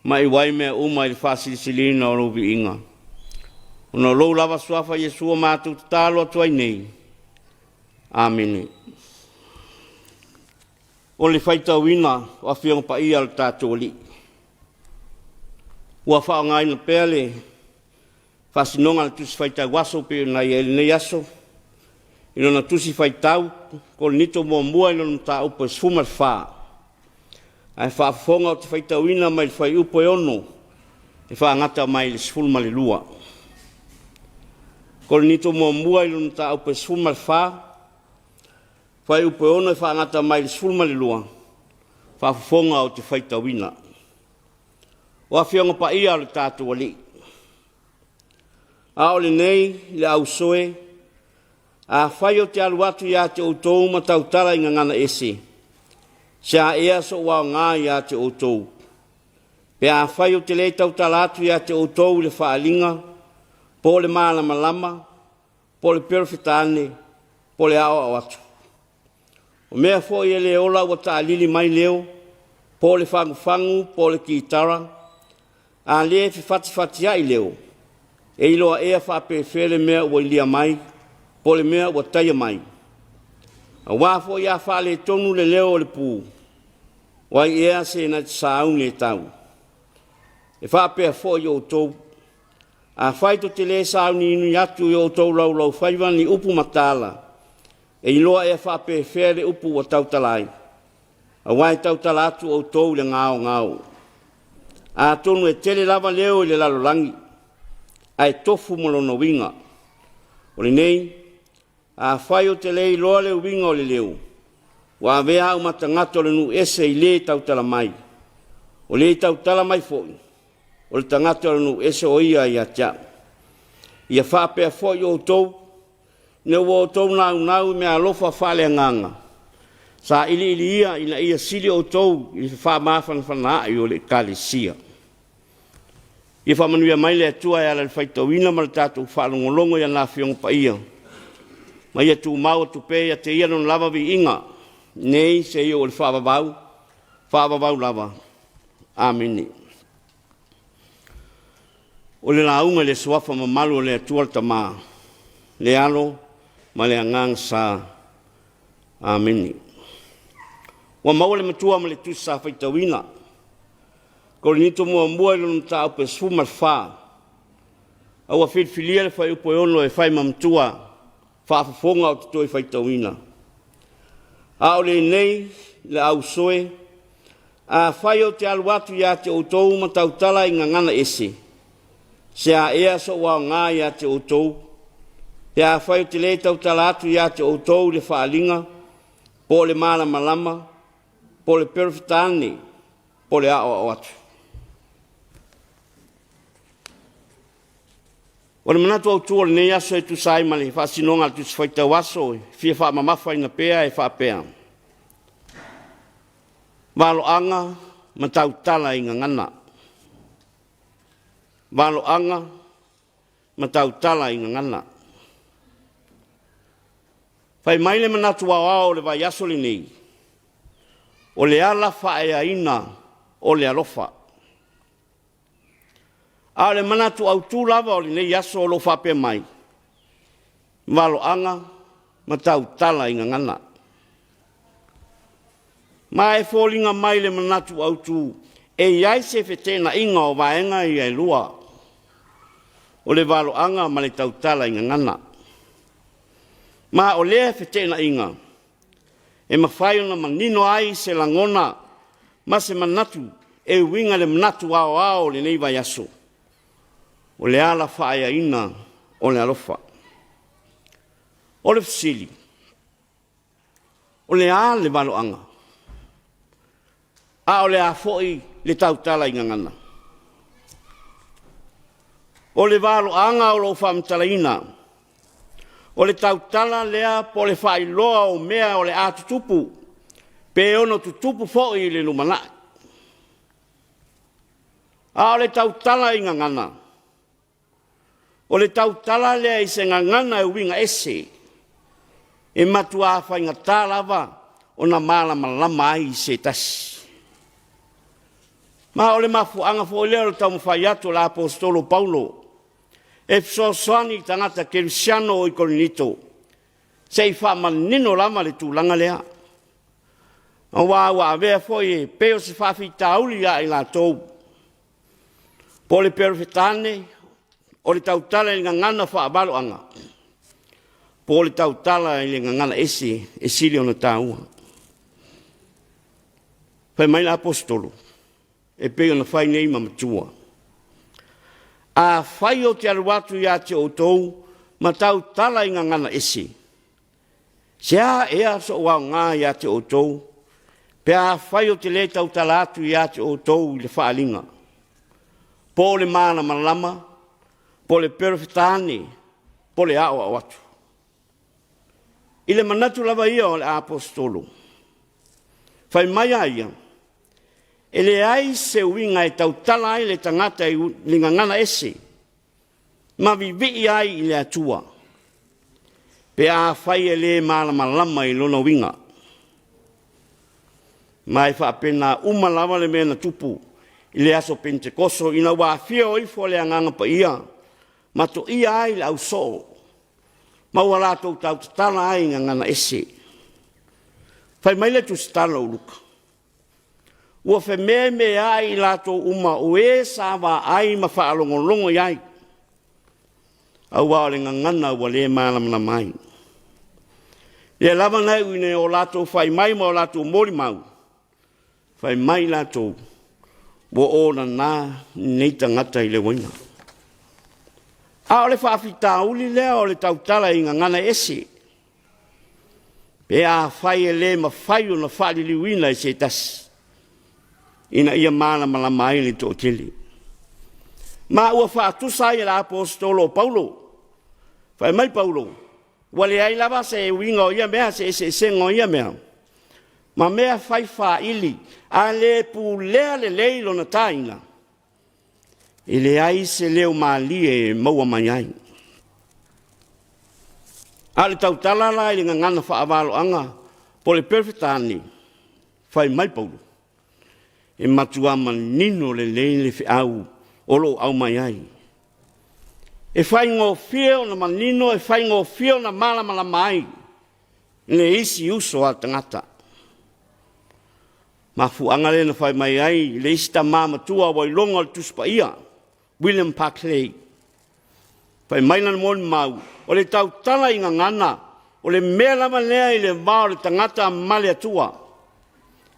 ma iu ai mea uma i le faasilisiliina o lou viiga. Ona o lou lava suafa Iesu ua matou tatalo atu ai nei. Amene. O le faitauina o Afioga Paia a le tatou Alii, ua faaaogaina pea le faasinoga a le Tusi Faitau Aso pei ona i ai lenei aso i lona Tusi Faitau Korinito muamua i lona mataupu e 14, ae faafofoga ou te faitauina mai le fuaiupu e 6 e faagata mai le 12. Korinito muamua i lona mataupu e 14, fuaiupu e 6 e faagata mai le 12, faafofoga ou te faitauina. O Afioga Paia a lo tatou Alii, a o lenei le ausoe, afai ou te alu atu ia te outou ma tautala i gagana ese, se a ea sou aoga ia te outou, pe afai ou te le tautala atu ia te outou i le faaaliga, po o le malamalama, po o le Perofetane, po o le aoao atu. O mea foi e le ola ua taalili mai leo, po o le fagufagu po o le kitara, a le fefatifatiai leo, e iloa ea faapefea le mea ua ilia mai po o le mea ua taia mai? Aua foi a faaletonu le leo o le pu, o ai ea se na te sauni e tau? E faapea foi outou, afai tou te le sauniuni atu i o outou laulaufaiva ni upu ma tala, e iloa ea faapefea le upu ua tautala ai? Aua e tautala atu outou i le gaogao. Atonu e tele lava leo i le lalolagi, ae tofu ma lona uiga. O lenei, afai ou te le iloa le uiga o le leo, ua avea au ma tagata o le nuu ese i le tautala mai. O le tautala mai foi, o le tagata o le nuu ese o ia ia te au. Ia faapea foi outou, ina ua outou naunau i meaalofa faaleagaga, sailiili ia ina ia sili outou i le faamafanafanaai o le Ekalesia. Ia faamanuia mai le Atua e ala i le faitauina ma le tatou faalogologo i ana Afioga Paia, ma ia tumau atu pea ia te Ia Lona lava viiga, nei seia oo i le faavavau, faavavau lava. Amene. O le lauga i le Suafa mamalu o le Atua le Tama, le Alo ma le Agaga Sa. Amene. Ua maua le matua ma le tusi sa faitauina. Korinito muamua i lona mataupu e 14, a ua filifilia le fuaiupu e 6 e fai ma matua faafofoga ou te toe faitauina. A o lenei le ausoe, afai ou te alu atu ia te outou ma tautala i gagana ese, se a ea sou aoga ia te outou, pe afai ou te le tautala atu ia te outou i le faaaliga, po o le malamalama, po o le Perofetane, po o le aoao atu. O le manatu autu o lenei aso e tusa ai ma le faasinoga a le Tusi Faitau Aso e fia faamamafaina pea e faapea, Valoaga ma tautala i gagana. Valoaga ma tautala i gagana. Fai mai le manatu aoao o le vaiaso lenei, o le ala faaeaina o le alofa. A o le manatu autu lava o lenei aso o lo o faapea mai, valoaga ma tautala i gagana. Ma e foliga mai le manatu autu e i ai se feteenaiga o vaega ia e lua, o le valoaga ma le tautala i gagana. Ma o lea feteenaiga e mafai ona manino ai se lagona ma se manatu e uiga i le manatu aoao o lenei vaiaso, o le ala faaeaina o le alofa. O le fesili, o le a le valoaga? A o le a foi le tautala i gagana? O le valoaga o loo faamatalaina, o le tautala lea po o le faailoa o mea o le a tutupu pe ono tutupu foi i le lumanai. A o le tautala i gagana, o le tautala lea i se gagana e uiga ese, e matua faigata lava ona malamalama ai se tasi. Ma o le mafuaaga foi lea o le taumafai atu o le Aposetolo o Paulo e fesoasoani i tagata kerisiano i Korinito, se i faamanino lava le tulaga lea, aua ua avea foi e pei o se faafitauli ia i latou, po o le Peretane o le tautala i le gagana faavaloaga, po o le tautala i le gagana ese e sili ona taua. Fai mai le Aposetolo, e pei ona fai nei ma matua, afai ou te alu atu ia te outou ma tautala i gagana ese, se a ea sou aoga ia te outou pe afai ou te le tautala atu ia te outou i le faaaliga, po o le malamalama, po o le Peretane, po o le aoao atu. I le manatu lava ia o le Aposetolo, fai mai a ia, e leai se uiga e tautala ai le tagata i le gagana ese ma vivii ai i le Atua pe afai e le malamalama i lona uiga. Ma e faapena uma lava le mea na tupu i le aso Penetekoso ina ua afio ifo le Agaga Paia ma toia ai le ausoo ma ua latou tautatala ai i gagana ese. Fai mai le tusitala o Luka, ua fememeai i latou uma o e sa vaai ma faalogologo i ai, aua o le gagana ua le malamalama ai. Lea lava na iu ina o latou fai mai ma o latou molimau, fai mai latou, ua onana nei tagata i le uaina. A o le faafitauli lea o le tautala i gagana ese, pe afai e le mafai ona faaliliuina e se tasi ina ia malamalama ai le toatele. Ma ua faatusa ai e le Aposetolo o Paulo, fai mai Paulo, ua leai lava se uiga o ia mea, se eseesega o ia mea, ma mea fai faaili, a le pulea lelei lona taina, e leai se leo malie e maua mai ai. A o le tautala la i le gagana faavaloaga po o le Peretane, fai mai Paulo, e matua manino lelei le feau o lo o aumai ai. E faigofie ona manino, e faigofie ona malamalama ai le isi uso a tagata. Mafuaaga lea na fai mai ai le isi tama matua ua iloga o le Tusi Paia, William Barclay, fai mai lana molimau, o le tautala i gagana, o le mea lava lea i le va o le tagata ma le Atua,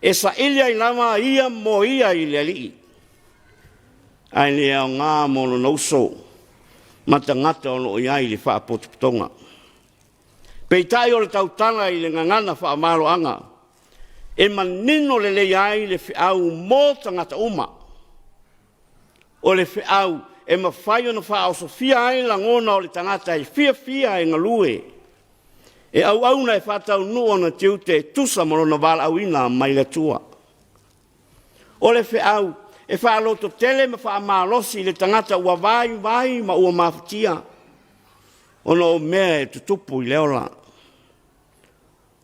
e saili ai lava ia mo ia i le Alii, ae le aoga mo lona uso ma tagata o lo o i ai i le faapotopotoga. Peitai o le tautala i le gagana faamaloaga, e manino lelei ai le feau mo tagata uma. O le feau e mafai ona faaosofia ai lagona o le tagata e fiafia e galue, e auauna e faataunuu ona tiute e tusa ma lona valaauina mai le Atua. O le feau e faalototele ma faamalosi le tagata ua vaivai ma ua mafatia ona o mea e tutupu i le ola.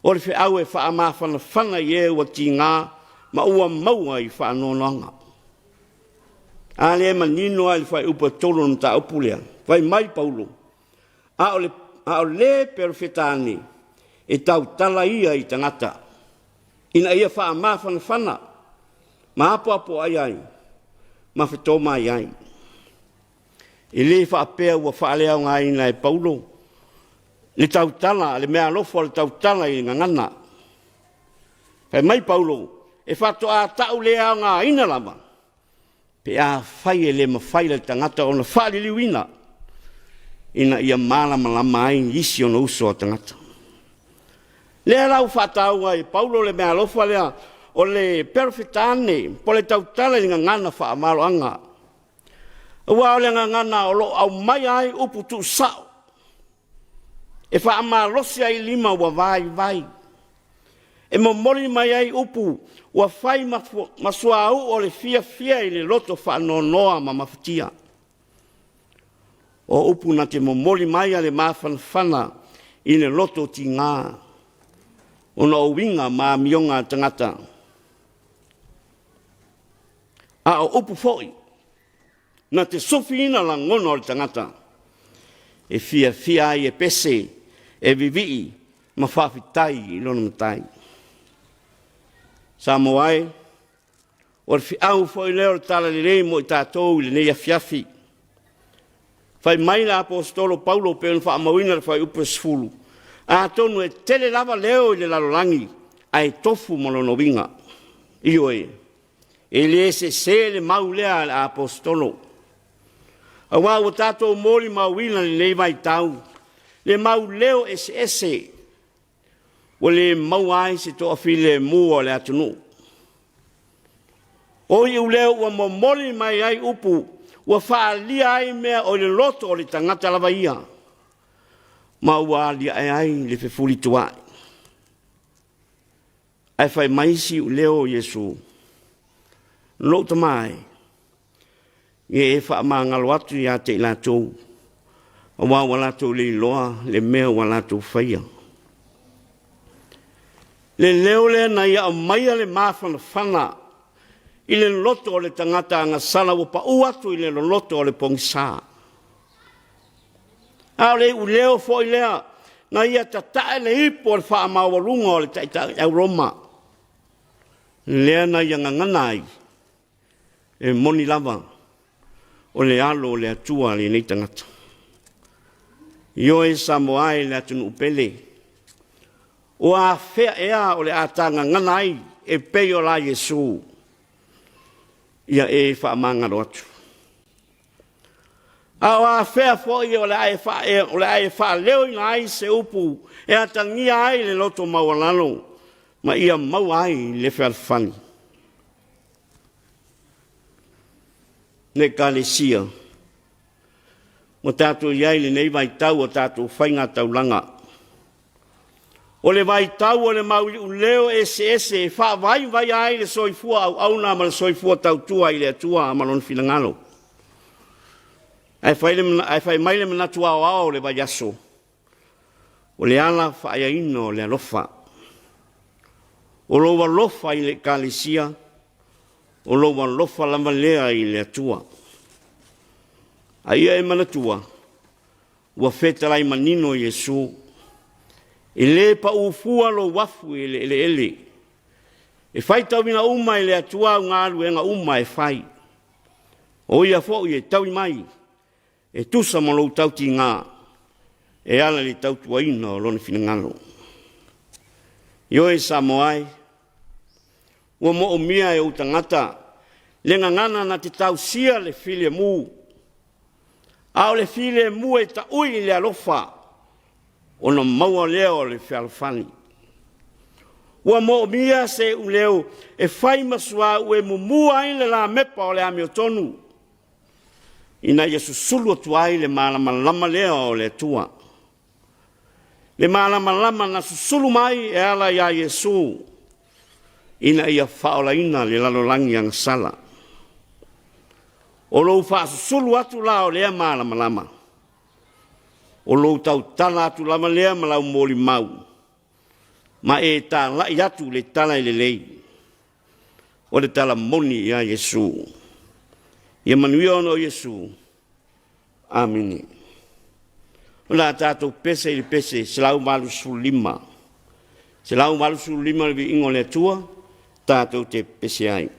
O le feau e faamafanafana i e ua tiga ma ua maua i faanoanoaga. A lea e manino lava i le fuaiupu 3 o le mataupu lea, fai mai Paulo, a o le Perofeta ane, e tautala ia i tagata ina ia faamafanafana ma apoapoai ai ma fetoai ai. E le faapea ua faaleaogaina e Paulo le tautala, le meaalofa o le tautala i le gagana. Fai mai Paulo, e faatoa tau le aogaina lava pe afai e le mafai e le tagata ona faaliliuina ina ia malamalama ai nisi o ona uso a tagata. Lea la ua faataua ai e Paulo le meaalofa lea o le Perofetane po o le tautala i le gagana faamaloaga. Aua o le gagana o lo o aumaia ai upu tuusao e faamalosi ai lima ua vaivai, e momoli mai ai upu ua fai ma suauu o le fiafia i le loto faanoanoa ma mafatia. O upu na te momoli mai a le mafanafana i le loto tiga, ona o uiga ma amioga a tagata. A o upu foi na te sufiina lagona o le tagata e fiafia ai e pese, e vivii ma faafetai i lona Matai. Samoa e, o le feau foi lea o le Talalelei mo i tatou i lenei afiafi. Fai mai le Aposetolo o Paulo pei ona faamauina i le Fuaiupu 10, atonu e tele lava leo i le lalolagi ae tofu ma lona uiga. Ioe, e le sese le mau lea a le Aposetolo, aua ua tatou molimauina i lenei vaitau le mau leo eseese ua le maua ai se toafilemu o le atunuu. O iuleo ua momoli mai ai upu ua faaalia ai mea o i le loto o le tagata lava ia, ma ua alia'e ai le fefulitua'i. Ae fai mai isi iuleo o Iesu, “Lou Tama e, ia e faamagalo atu ia te i latou, aua ua latou le iloa le mea ua latou faia.” Le leo lea na ia aumaia le mafanafana i le loto o le tagata agasala ua pau atu i le loloto o le pogisa. A o le iuleo foi lea na ia tatae le ipu o le faamaualuga o le taitai Roma, lea na ia gagana ai, e moni lava, o le Alo o le Atua lenei tagata. Ioe Samoa e le atunuu pele, o afea ea o le a ta gagana ai e pei o la Iesu? Ia e faamagalo atu. A o afea foi o le a e faaleoina ai se upu e atagia ai le loto maualalo ma ia maua ai le fealofani? Le Ekalesia, ua tatou i ai i lenei vaitau o tatou faiga taulaga, o le vaitau o le mau iuleo eseese e faavaivaia ai le soifua auauna ma le soifua tautua i le Atua ma Lona finagalo. Ae fai mai le manatu aoao o le vaiaso, o le ala faaeaina o le alofa. O lou alofa i le Ekalesia, o lou alofa lava lea i le Atua. A ia e manatua, ua fetalai manino Iesu, e le pau fua lou afu i le eleele, e faitauina uma e le Atua au galuega uma e fai. O Ia foi e taui mai e tusa ma lou tautiga e ala i le tautuaina o Lona finagalo. Ioe Samoa e, ua moomia e ou tagata le gagana na te tausia le filemu, a o le filemu e taui i le alofa, ona maua lea o le fealofani. Ua moomia se iuleo e fai ma suauu e mumu ai le lamepa o le amiotonu, ina ia susulu atu ai le malamalama lea o le Atua. Le malamalama na susulu mai e ala iā Iesu ina ia faaolaina le lalolagi agasala. O lou faasusulu atu la o lea malamalama, o lou tautala atu lava lea ma lau molimau, ma e talai atu le tala e lelei, o le tala moni ia Iesu. Ia manuia ona o Iesu. Amene. O le a tatou pese i le pese 185. 185 le viiga o le Atua, tatou te pese ai.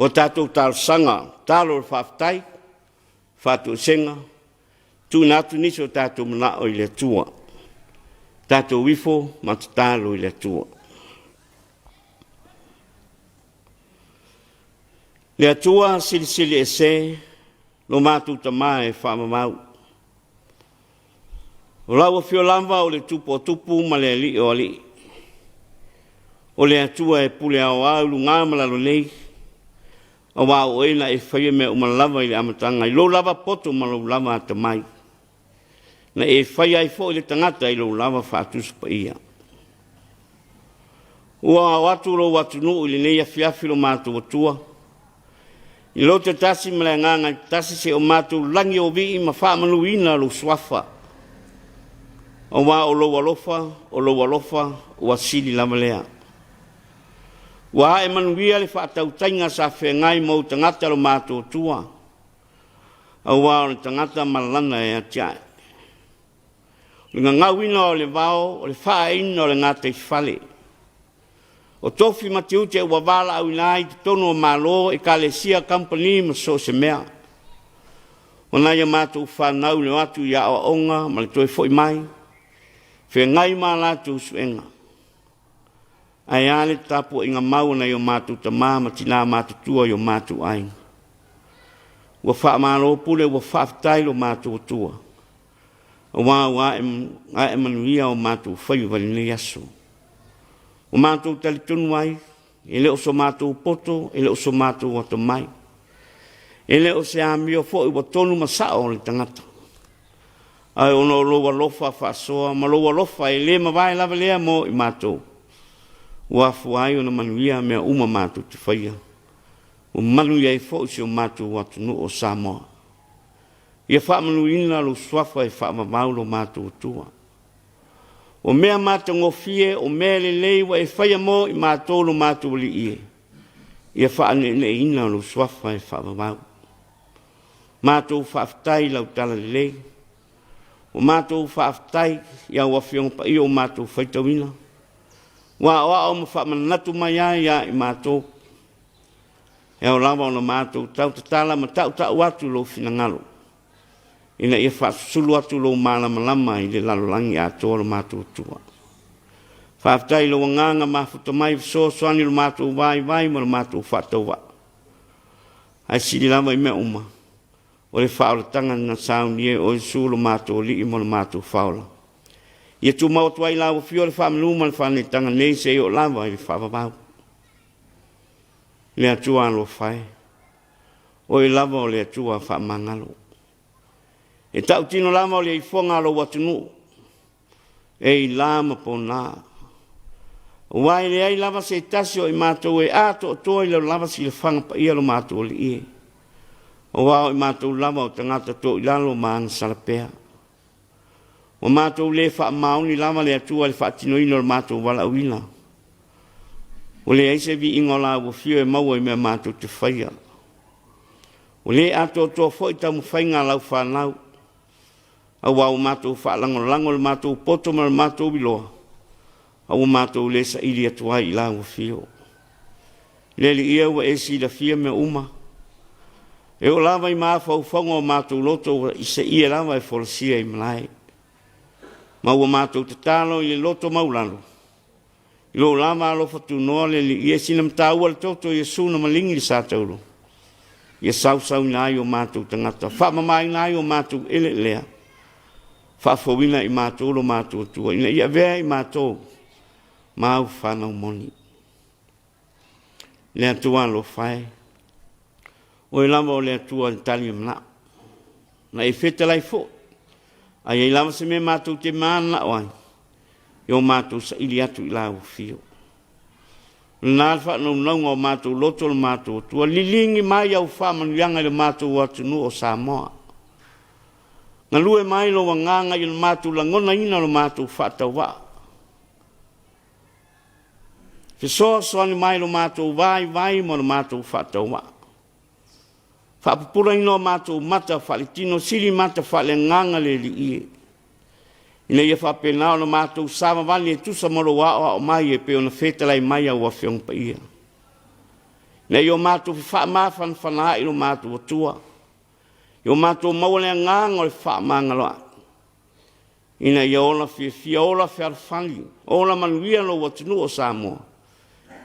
O tatou talosaga, talo o le faafetai, faatoesega, tuuina atu nisi o tatou manao i le Atua. Tatou ifo ma tatalo i le Atua. Le Atua Silisili Ese, lo matou Tama e faavavau, o lau Afio lava o le Tupu o Tupu ma le Alii o Alii, o le Atua e pule aoao i luga ma lalo nei, aua o Oe na e faia mea uma lava i le amataga i lou lava poto ma lou lava atamai, na e faia ai foi le tagata i lou lava faatusa paia. Ua ao atu lou atunuu i lenei afiafi lo matou Atua, i loto e tasi ma le agaga e tasi seia o matou lagi o vii ma faamanuina lou Suafa, aua o lou alofa, o lou alofa ua sili lava lea. Ua ae manuia le faatautaiga sa feagai ma ou tagata lo matou Atua, aua o le tagata ma lana e atiae. O le gagauina o le vao, o le faaeaina o le gataifale, o tofi ma tiute ua valaauina ai i totonu o Malo, Ekalesia, Kamupani ma so o se mea. O nai a matou fanau i le o atu i aoaoga ma le toe foi mai, feagai ma a latou suega. Ae a le tapuaiga mau a nai o matou tama ma tina matutua i o matou aiga. Ua faamalo pule ua faafetai lo matou Atua, aua ua ae manuia o matou faiva i lenei aso. Ua matou talitonu ai, e le o so matou poto, e le o so matou atamai, e le o se amio foi ua tonu ma sao o le tagata, ae ona o lou alofa faasoa ma lou alofa e le mavae lava lea mo i matou, ua afua ai ona manuia mea uma matou te faia, ua manuia ai foi si o matou atunuu o Samoa. Ia faamanuina lou suafa e faavavau lo matou Atua. O mea matagofie, o mea lelei ua e faia mo i matou lo matou Alii e, ia faaneeneeina lou suafa e faavavau. Matou faafetai i lau talalelei, ua matou faafetai i au Afioga Paia ua matou faitauina, ua aoao ma faamanatu mai ai ia i matou, e ao lava ona matou tautatala ma tautau atu lou finagalo, ina ia faasusulu atu lou malamalama i le lalolagi atoa lo matou Atua. Faafetai i lou agaga mafuta mai fesoasoani i lo matou vaivai ma lo matou faatauvaa. Ae sili lava i mea uma, o le faaolataga na saunia e oe Iesu lo matou Alii ma lo matou Faaola. Ia tumau atu ai i lau afio le faamanu ma le faaneetaga nei seia oo lava i le faavavau. Le Atua alofa e, Oe lava o le Atua faamagalo. E tautino lava o le ifoga a lou atunuu, e i la ma pona. Aua e leai lava se tasi o i matou e atoatoa i lau lava silafaga paia lo matou Alii e. Aua o i matou lava o tagata toilalo ma agasala pea. Ua matou le faamaoni lava le Atua i le faatinoina o le matou valaauina. Ua leai se viiga o la ua fio e maua i mea matou te faia. Ua le atoatoa foi taumafaiga a lau fanau, aua ua matou faalagolago i le matou poto ma le matou iloa, a ua matou le saili atu ai i la ua fio. Le Alii e, ua e silafia mea uma, e oo lava i mafaufauga o matou loto ua seia lava e folasia i malae. Ma ua matou tatalo i le loto maualalo, i lou lava alofa tunoa le Alii e, sina mataua le toto o Iesu na maligi le sa taulo, ia sausauina ai o matou tagata, faamamaina ai o matou eleelea, faafouina i matou lo matou Atua, ina ia avea i matou ma au fanau moni. Le Atua alofa e, Oe lava o le Atua e tali manao, na e fetalai foi, a i ai lava se mea matou te mananao ai, ia o matou saili atu i lau afio. O lena le faanaunauga o matou loto le matou Atua, liligi mai au faamanuiaga i le matou atunuu o Samoa. Galue mai lou agaga i le matou lagonaina o le matou faatauvaa. Fesoasoani mai lo matou vaivai ma lo matou faatauvaa. Faapupulaina o matou mata faaletino, sili mata faaleagaga le Alii e, ina ia faapena ona matou savavali e tusa ma lou aoao mai e pei ona fetalai mai au Afioga Paia. Ina ia o matou fefaamafanafana ai lo matou Atua, ia o matou maua le agaga o le fefaamagaloai, ina ia ola fiafia, ola fealofani, ola manuia lou atunuu o Samoa,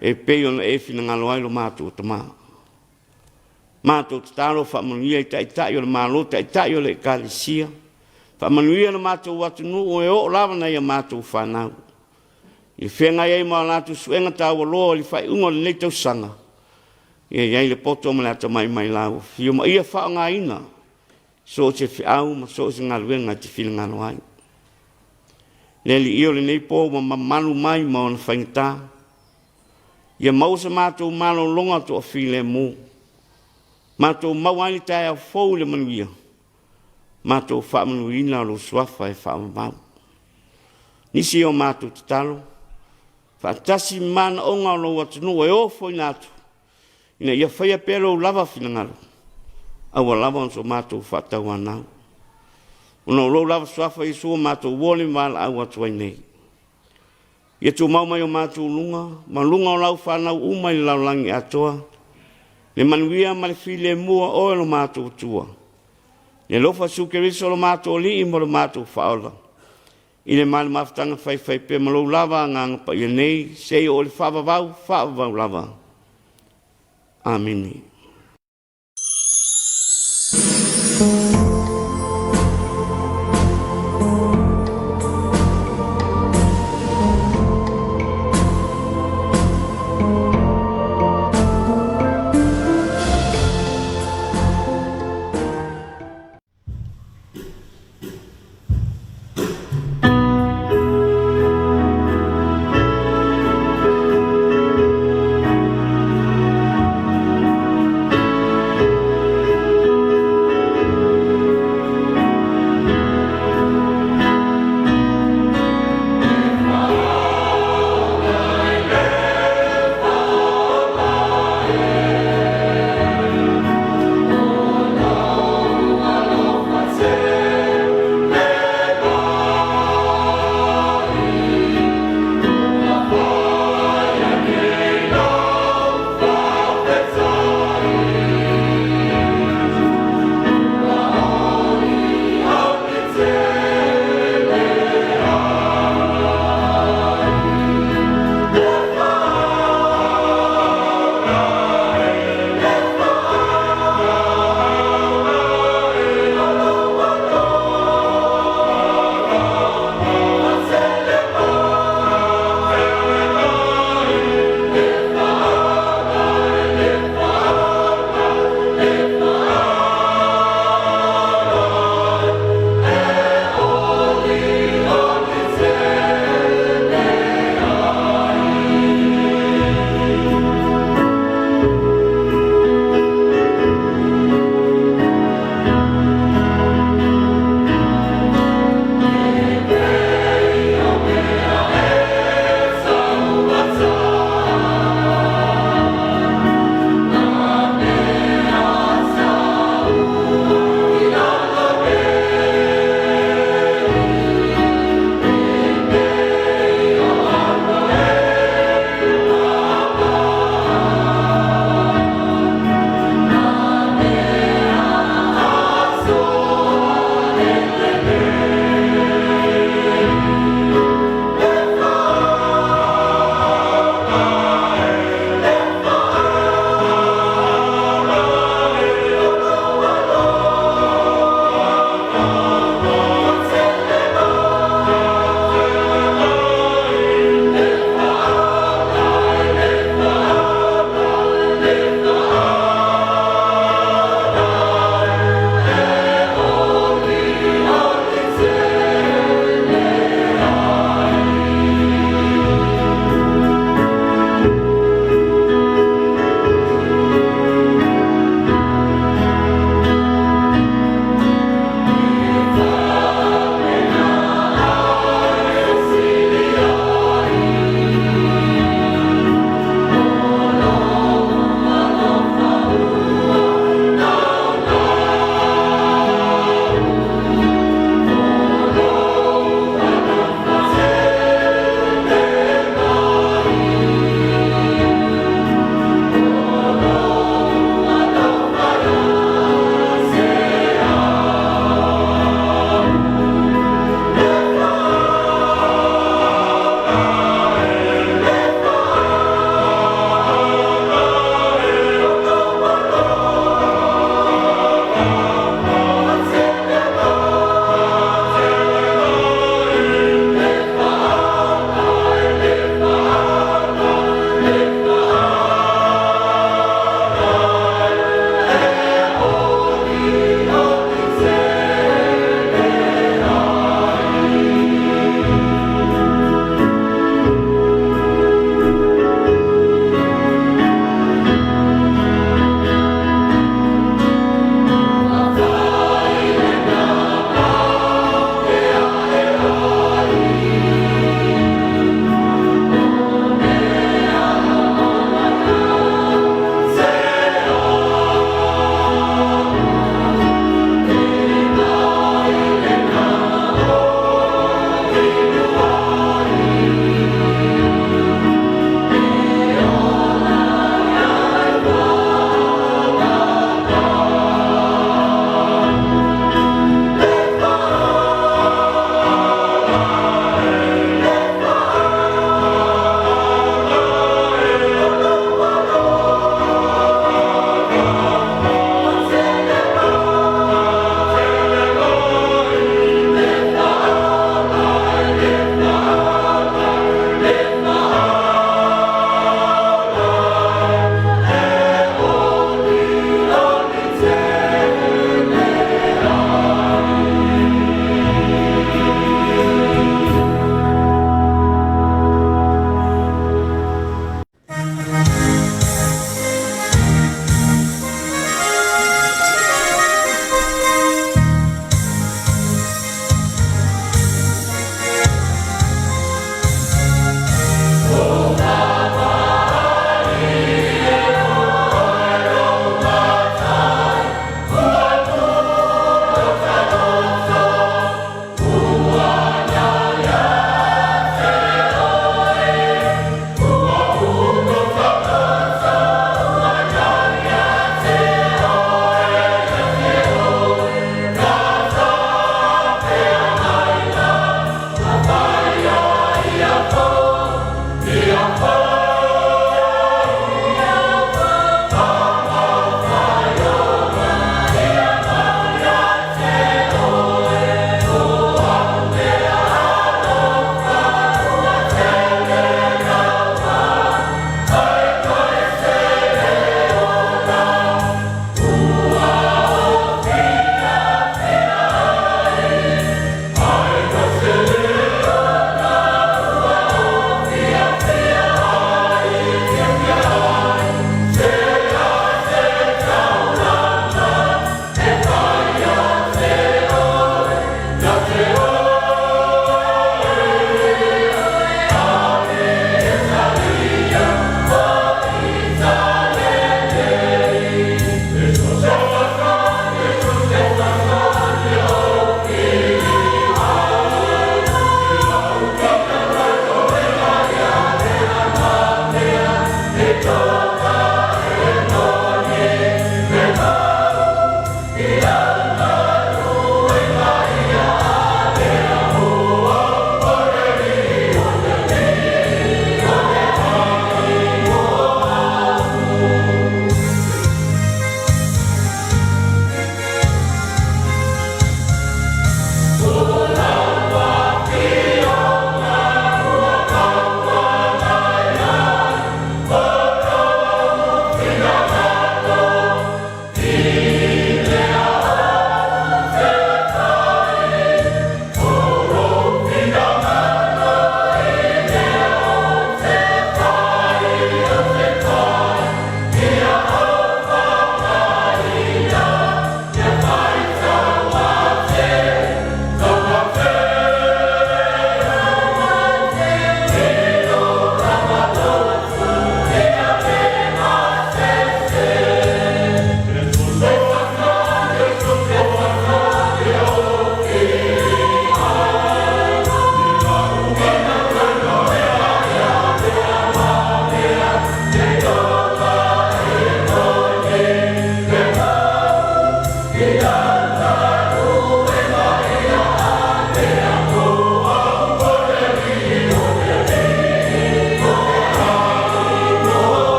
e pei ona e finagalo ai lo matou Tama. Matou tatalo faamanuia i Taitai o le Malo, Taitai o le Ekalesia, faamanuia lo matou atunuu e oo lava i nai a matou fanau, i feagai ai ma latou suega taualoa i le faaiuga o lenei tausaga, ia i ai le poto ma le atamai mai lau Afio ma ia faaaogaina so o se feau ma so o se galuega e te finagalo ai. Le Alii o lenei po ua mamalu mai ma ona faigata, ia maua se matou malologa toafilemu, matou maua ai le taeao fou i le manuia, matou faamanuina lou Suafa e faavavau. Nisi o matou tatalo, faatasi ma manaoga o lou atunuu e ofoina atu, ina ia faia pea lou lava finagalo, aua lava so matou faatauanau. Ona o lou lava Suafa Iesu ua matou momoli ma valaau atu ai nei. Ia tumau mai o matou luga ma luga o lau fanau uma i le lalolagi atoa, le manuia ma le filemu o oe lo matou Atua, le alofa o Iesu Keriso lo matou Alii ma lo matou Faaola, i le ma le mafutaga faifaipea ma lou lava Agaga Paia nei, seia oo i le faavavau, faavavau lava. Amene.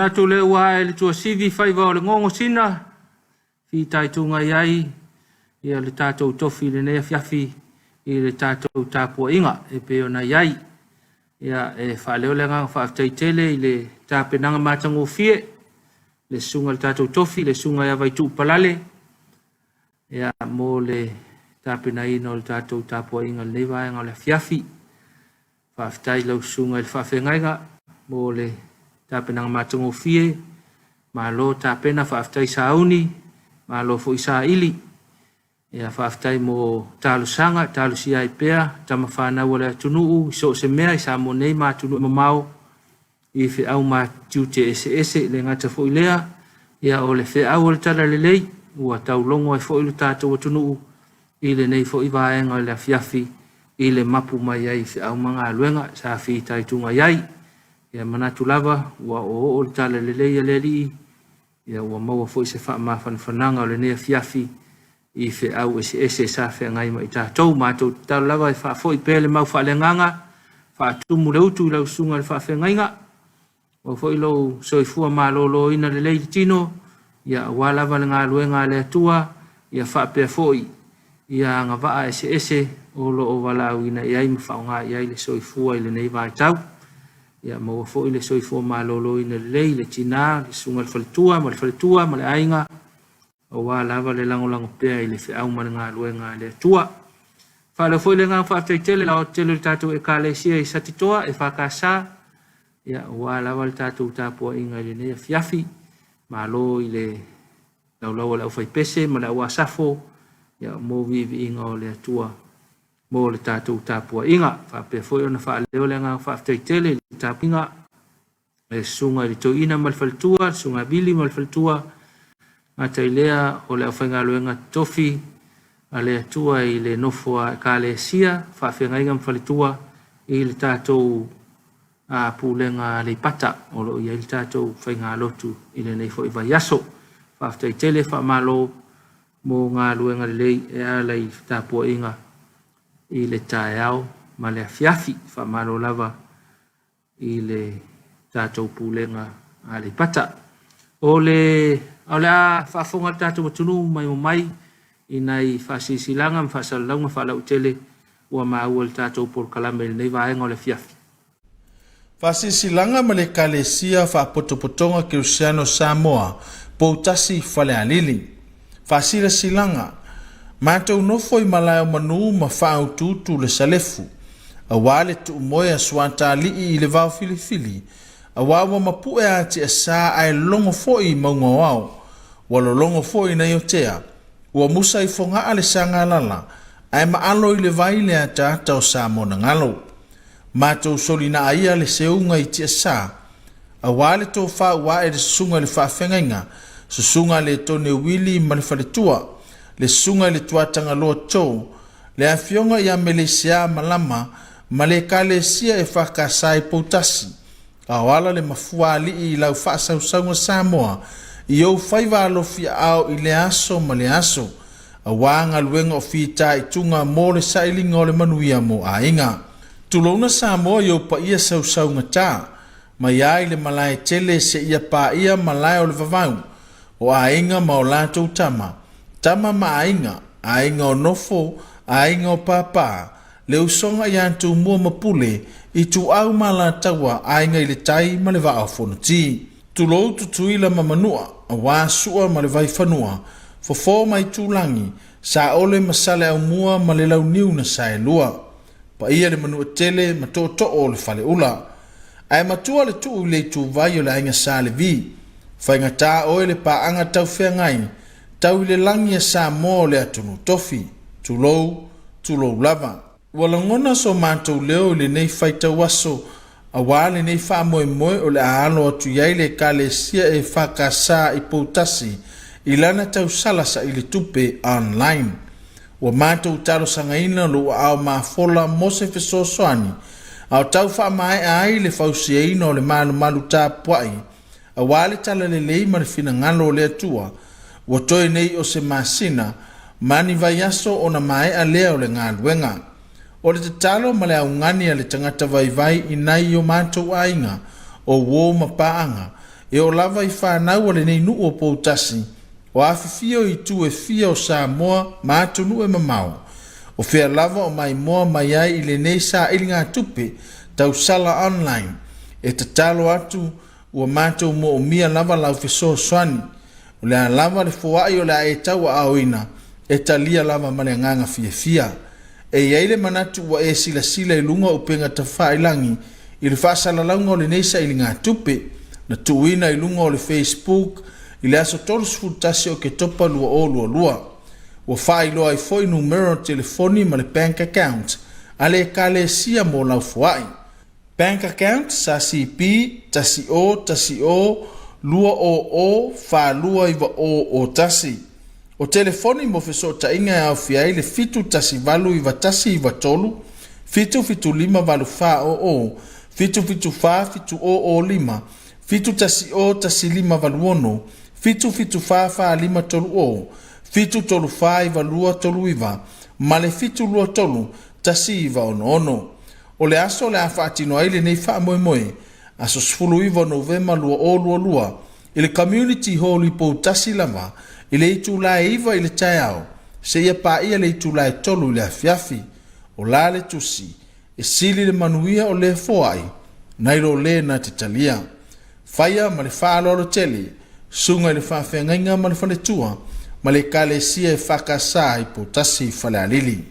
Manatu lea ua ae le tuasivi faiva o le gogosina, fitaituga i ai ia le tatou tofi i lenei afiafi i le tatou tapuaiga e pei ona i ai. Ia, e faaleo le agaga faafetai tele i le tapenaga matagofie, le susuga i le tatou tofi, le susuga ia Vaituu Palale, ia, mo le tapenaina o le tatou tapuaiga i lenei vaega o le afiafi. Faafetai i lau susuga i le faafeagaiga mo le tapenaga matagofie. Malo tapena, faafetai sauni, malo foi saili. Ia faafetai mo talosaga, talosia ai pea tama fanau a le atunuu i so o se mea i Samoa nei ma atunuu e mamao i feau ma tiute eseese. E le gata foi i lea, ia o le feau o le talalelei ua taulogo ai foi lo tatou atunuu i lenei foi vaega o le afiafi i le mapu mai ai i feau ma galuega sa fitaituga i ai. Ia manatu lava ua oooo le talalelei a le Alii, ia ua maua foi se faamafanafanaga o lenei afiafi i feau eseese sa feagai ma i tatou. Matou tatalo lava e faafoi pea le mau faaleagaga, faatumu le utu i lau susuga i le faafeagaiga, maua foi lou soifua maloloina lelei i le tino, ia aua lava le galuega a le Atua, ia faapea foi ia agavaa eseese o lo o valaauina i ai ma faaaoga i ai le soifua i lenei vaitau. Ia maua foi le soifua maloloina lelei i le tina, le susuga i le faletua ma le faletua ma le aiga, aua lava le lagolago pea i le feau ma le galuega a le Atua. Faaleo foi le agaga faafetai tele i le aoaotetele o le tatou Ekalesia i Satitoa, EFKS, ia, aua lava le tatou tapuaiga i lenei afiafi. Malo i le laulau a le aufaipese ma le auasafo, ia, mo viiviiga o le Atua mo le tatou tapuaiga. Faapea foi ona faaleo le agaga faafetai tele i le tapuaiga le susuga i le toeaina ma le faletua, le susuga Vili ma le faletua, gata i lea o le aufaigaluega totofi a le Atua i le nofo a Ekalesia, faafeagaiga ma faletua i le tatou pulega Aleipata o lo o i ai le tatou faigalotu i lenei foi vaiaso. Faafetai tele, faamalo mo galuega lelei e ala i tapuaiga i le taeao ma le afiafi. Faamalo lava i le tatou pulega Aleipata. O le o le a faafofoga le tatou atunuu mai mai i nai faasilasilaga ma faasalalauga faalauaitele ua maua i le tatou polokalame i lenei vaega o le afiafi. Faasilasilaga ma le Ekalesia Faapotopotoga Kerisiano Samoa, Poutasi Falealili. Faasilasilaga, Matou nofo i malae o manu ma faautuutu le salefu, auā le tuumoe a Suatalii i le vao filifili, auā ua mapu'e a tiasā ae logo foi i mauga o ao, ua lologo foi nai otea, ua musa i Fogaa le sagalala, ae maalo i le vai le ataata o Samonagalo. Matou solinaa ia le seuga i tiasā, auā le tofā ua ae le susuga i le faafeagaiga, susuga le Tone Uili ma le faletua, le susuga i le Tuatagaloa Joe, le afioga ia Meleisiā Malama ma le Ekalesia EFKS i Poutasi, a o ala le mafua alii i lau faasausauga Samoa i ou faiva alofi aao i lea aso ma lea aso, auā galuega o fitaituga mo le sailiga o le manuia mo aiga. Tulouna Samoa i ou paia sausaugata, mai lava i le malae tele seia paia malae o le vavau, o aiga ma o latou tama, tama ma aiga, aiga o nofo, aiga o pāpā, le usoga ia Tumua ma Pule, Ituau ma Alataua, Aiga i le Tai ma le Vaa o Fonoti. Tulou Tutuila ma Manua, auā Sua ma le Vaifanua, Fofo ma Itulagi, Saole ma Saleaaumua ma le Launiu na Saelua. Paia le Manuatele ma Tootoo o le Faleula. Ae matua le tuu i le ituvai o le aiga Sa Levi. Faigata oe le paaga taufeagai, tau i le lagi a Samoa o le atunuu tofi. Tulou, tulou lava. Ua lagona so matou leo i lenei faitau aso auā lenei faamoemoe o le a alo atu i ai le Ekalesia EFKS i Poutasi i lana tausala saili tupe online. Ua matou talosagaina lou aao mafola mo se fesoasoani a o tau faamaea ai le fausiaina o le malumalu tapuai auā le talalelei ma le finagalo o le Atua, ua toe nei o se masina ma ni vaiaso ona maea lea o le galuega. O le tatalo ma le augani a le tagata vaivai i nai o matou aiga, o uo ma paaga, E oo lava i fanau a lenei nuu o Poutasi, o afifio i itu e fia o Samoa ma atunuu e mamao, o fea lava o maimoa mai ai i lenei sailiga-tupe tausala online, e tatalo atu ua matou moomia lava lau fesoasoani. O le a lava le foai o le a e tauaaoina, e talia lava ma le agaga fiafia. E i ai le manatu ua e silasila i luga o upega tafailagi i le faasalalauga o lenei sailigatupe na tuuina i luga o le Facebook i le aso 31 o Oketopa 2022. Ua faailoa ai foi numera o telefoni ma le bank account a le Ekalesia mo lau foai. Bank account, SACP, 1 0 1 0 2 0 0 4 2 9 0 0 1. O telefoni mo fesootaiga e aofia ai le 7189193, 775 8400, 774 7005, 710 1586, 774 4530, 734 9239 ma le 723 1966. O le aso o le a faatino ai lenei faamoemoe, aso 19 o Novema 2022, i le Community Hall i Poutasi lava, i le itula e 9 i le taeao, seia paia le itula e 3 i le afiafi. O la le tusi, e sili le manuia o lea foai, nai lo le na te talia. Faia ma le faaaloalo tele, susuga i le faafeagaiga ma le faletua, ma le Ekalesia EFKS i Poutasi, Falealili.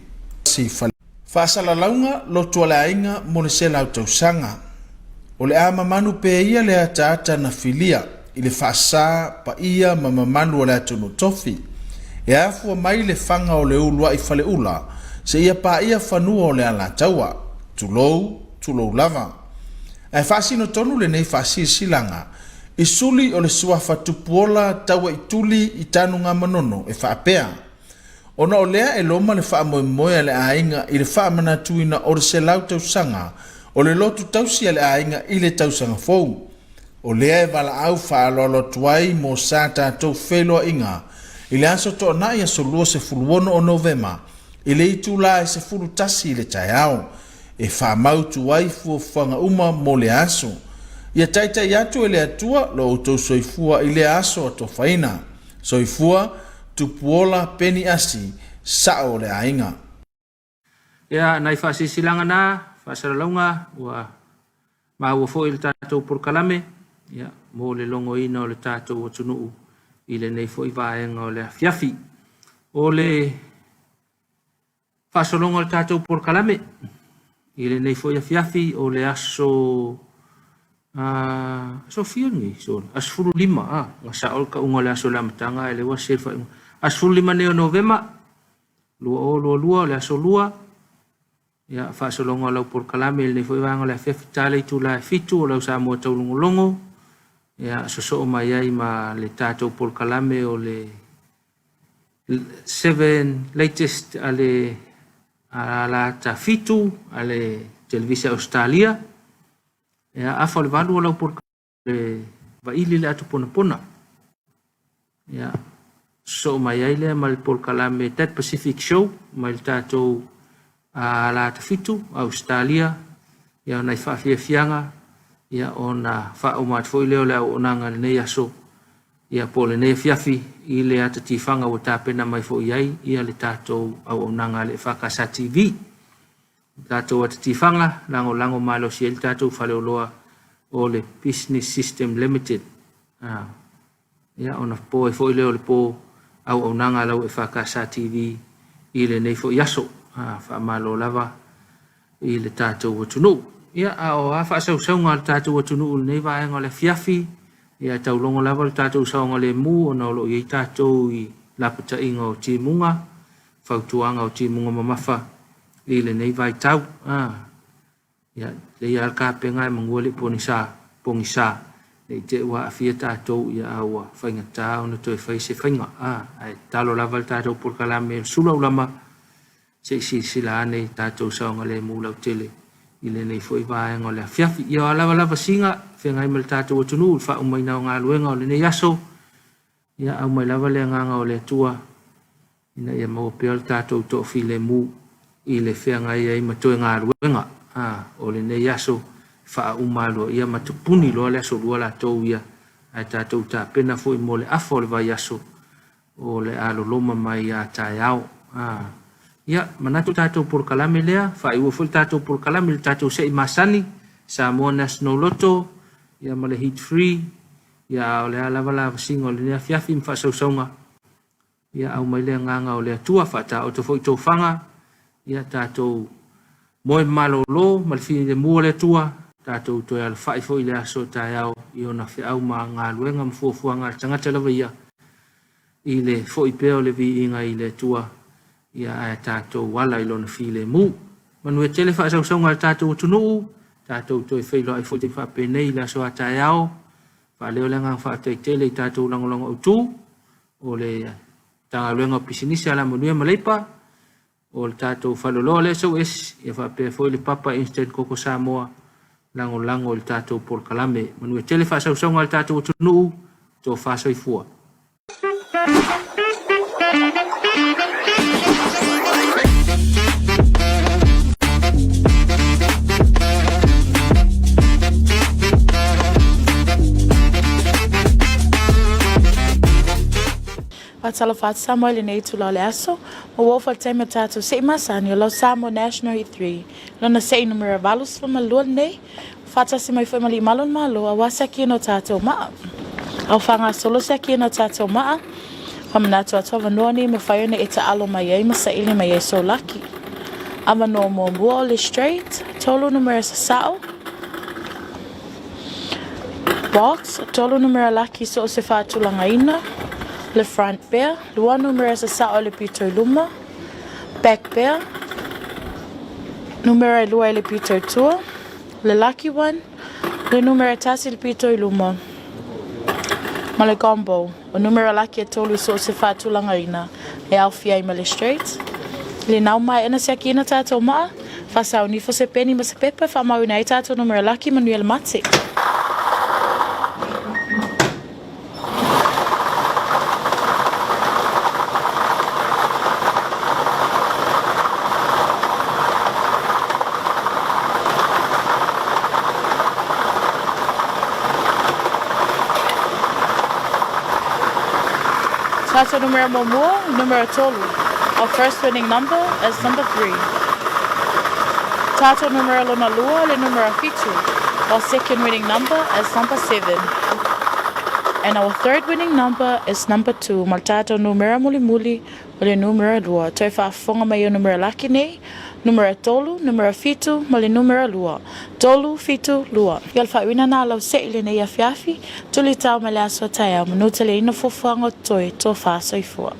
Faasalalauga lotu a le aiga mo le selau tausaga. O le a mamanu pea ia le ataata na filia i le faasa paia ma mamalu o le atunuu tofi. E afua mai le faga o le uluai faleula seia paia fanua o le Alataua. Tulou, tulou lava. Ae faasino tonu lenei faasilasilaga i suli o le suafa Tupuola Tauaituli i Tanugamanono e faapea, Ona o lea e loma le faamoemoe a le aiga i le faamanatuina o le 100 tausaga o le lotu tausi a le aiga i le tausaga fou. O lea e valaau faaaloalo atu ai mo sa tatou feiloaiga i le aso Toonai aso 26 o Novema i le itula e 11 i le taeao e faamautu ai fuafuaga uma mo lea aso. Ia taitai atu e le Atua lo outou soifua i lea aso atofaina. Soifua, Tupuola, Peni Asi, Sao o le aiga. Ia, nai faasilasilaga na, faasalalauga ua maua foi i le tatou polokalame, ia, mo le logoina o le tatou atunuu i lenei foi vaega o le afiafi. O le faasologa o le tatou polokalame i lenei foi afiafi o le aso aso fia lenei sole aso 15 a ua sao le tauga o le aso i le amataga ae lea ua sese le faaiuga aso 15 nei o Novema 2022 o le aso 2 ia faasologa o lau polokalame i lenei foi vaega o le afiafi ta le itula e 7 o lau Samoa taulogologo ia sosoo mai ai ma le tatou polokalame o le Seven latest a le alata fitu a le Televisa Australia. Ia, afa o le valu o lau le vaili le atu ponapona. Ia, sosoo mai ai lea ma le polokalame That Pacific Show mai le tatou alata fitu Australia. Ia, ona i faafiafiaga, ia, ona faauma atu foi lea o le auaunaga i lenei aso Ia, po o lenei afiafi i le ata tifaga ua tapena mai foi i ai ia le tatou auaunaga a le EFKS TV. Le tatou ata tifaga, lagolago malosi ai le tatou faleoloa o le Business System Limited. Ah, ia, ona po ai foi lea o le po auaunaga a lau EFKS TV i lenei foi aso. Ah, faamalo lava i le tatou atunuu. Ia, a o a faasausauga a le tatou atunuu i lenei vaega o le afiafi, ia, e taulogo lava le tatou saogalemu ona o lo o i ai tatou i lapataiga o timuga, fautuaga o timuga mamafa i lenei vaitau. A, ia, lelei lava le kapega ae manua le i pogisa, pogisa, ne i te i ua aafia tatou, ia, a ua faigata ona toe fai se faiga. A, ae tatalo lava le tatou polokalame o le sulaulama Se i silasila ane i tatou saogalemu lautele i lenei foi vaega o le afiafi. Ia o a lava lava siga feagai ma le tatou atunuu i le faaumaina o galuega o lenei aso, ia aumai lava le agaga o le Atua ina ia maua pea le tatou toafilemu i le feagai ai ma toe galuega o lenei aso faauma aloaia ma tupuni loa le aso lua latou ia. Ae tatou tapena foi mo le afa o le vaiaso o le a loloma mai a taeao. A. Ia, manatu tatou polokalame lea, faaiua foi le tatou polokalame i le tatou se'i masani, Samoa National Lotto, ia ma le Heat Free, ia a o le a lava lavasiga o lenei afiafi ma faasausauga, ia aumai le agaga o le Atua, faataoto foi tofaga, ia tatou moe malolo ma le filemu o le Atua, tatou toe alafai foi i le aso taeao i ona feau ma galuega ma fuafuaga a le tagata lava ia i le foi pea o le viiga i le Atua, ia ae tatou ala i lona filemu. Manuia tele faasausauga a le tatou atunuu, tatou toe feiloai foi faapenei i le aso a taeao. Faaleo le agaga faafetai tele i tatou lagolago autu o le Matagaluega o Pisinisi, Alamanuia ma Leipa, o le tatou faleoloa le SOS, ia faapea foi le Papa Instant Koko Samoa lagolago i le tatou polokalame. Manuia tele faasausauga a le tatou atunuu, tofa soifua. Faatalofa atu Samoa i lenei itula o le aso, ma ua oo foi le taimi o tatou se'i masani o lau Samoa National E3, lona se'i numera 82 lenei, faatasi mai foi ma Alii Malu o le Malo aua se akiina o tatou maa. A ua faagasolo se akiina o tatou maa, faamanatu atu avanoa nei e mafai ona e taalo mai ai ma saili mai ai sou laki. Avanoa muamua o le straight, tolu numera sasao, Box, tolu numera laki so o se faatulagaina, le front pea, lua numera sasao i le pito i luma, back pea, numera e lua i le pito i tua, le lucky one, le numera e tasi i le pito i luma, ma le combo. O numera laki e tolu i so o se faatulagaina e aofia ai ma le straight. I le nao maea na siakiina tatou maa, faasauni ifo se peni ma se pepa e faamauina ai tatou numera laki manuia le mate. Tatou numera muamua, numera tolu. Our first winning number is number 3. Tatou numera lona lua, le numera fitu. Our second winning number is number 7. And our third winning number is number 2. Ma le tatou numera mulimuli, O le numera lua, toe faafofoga mai o numera laki nei, numera tolu, numera fitu, ma le numera lua. Tolu, fitu, lua. Ia o le faauiina na lau se'i lenei afiafi, tuli tao mai le aso a taeao, manu taliaina fuafuaga o totoe, tofa soifua.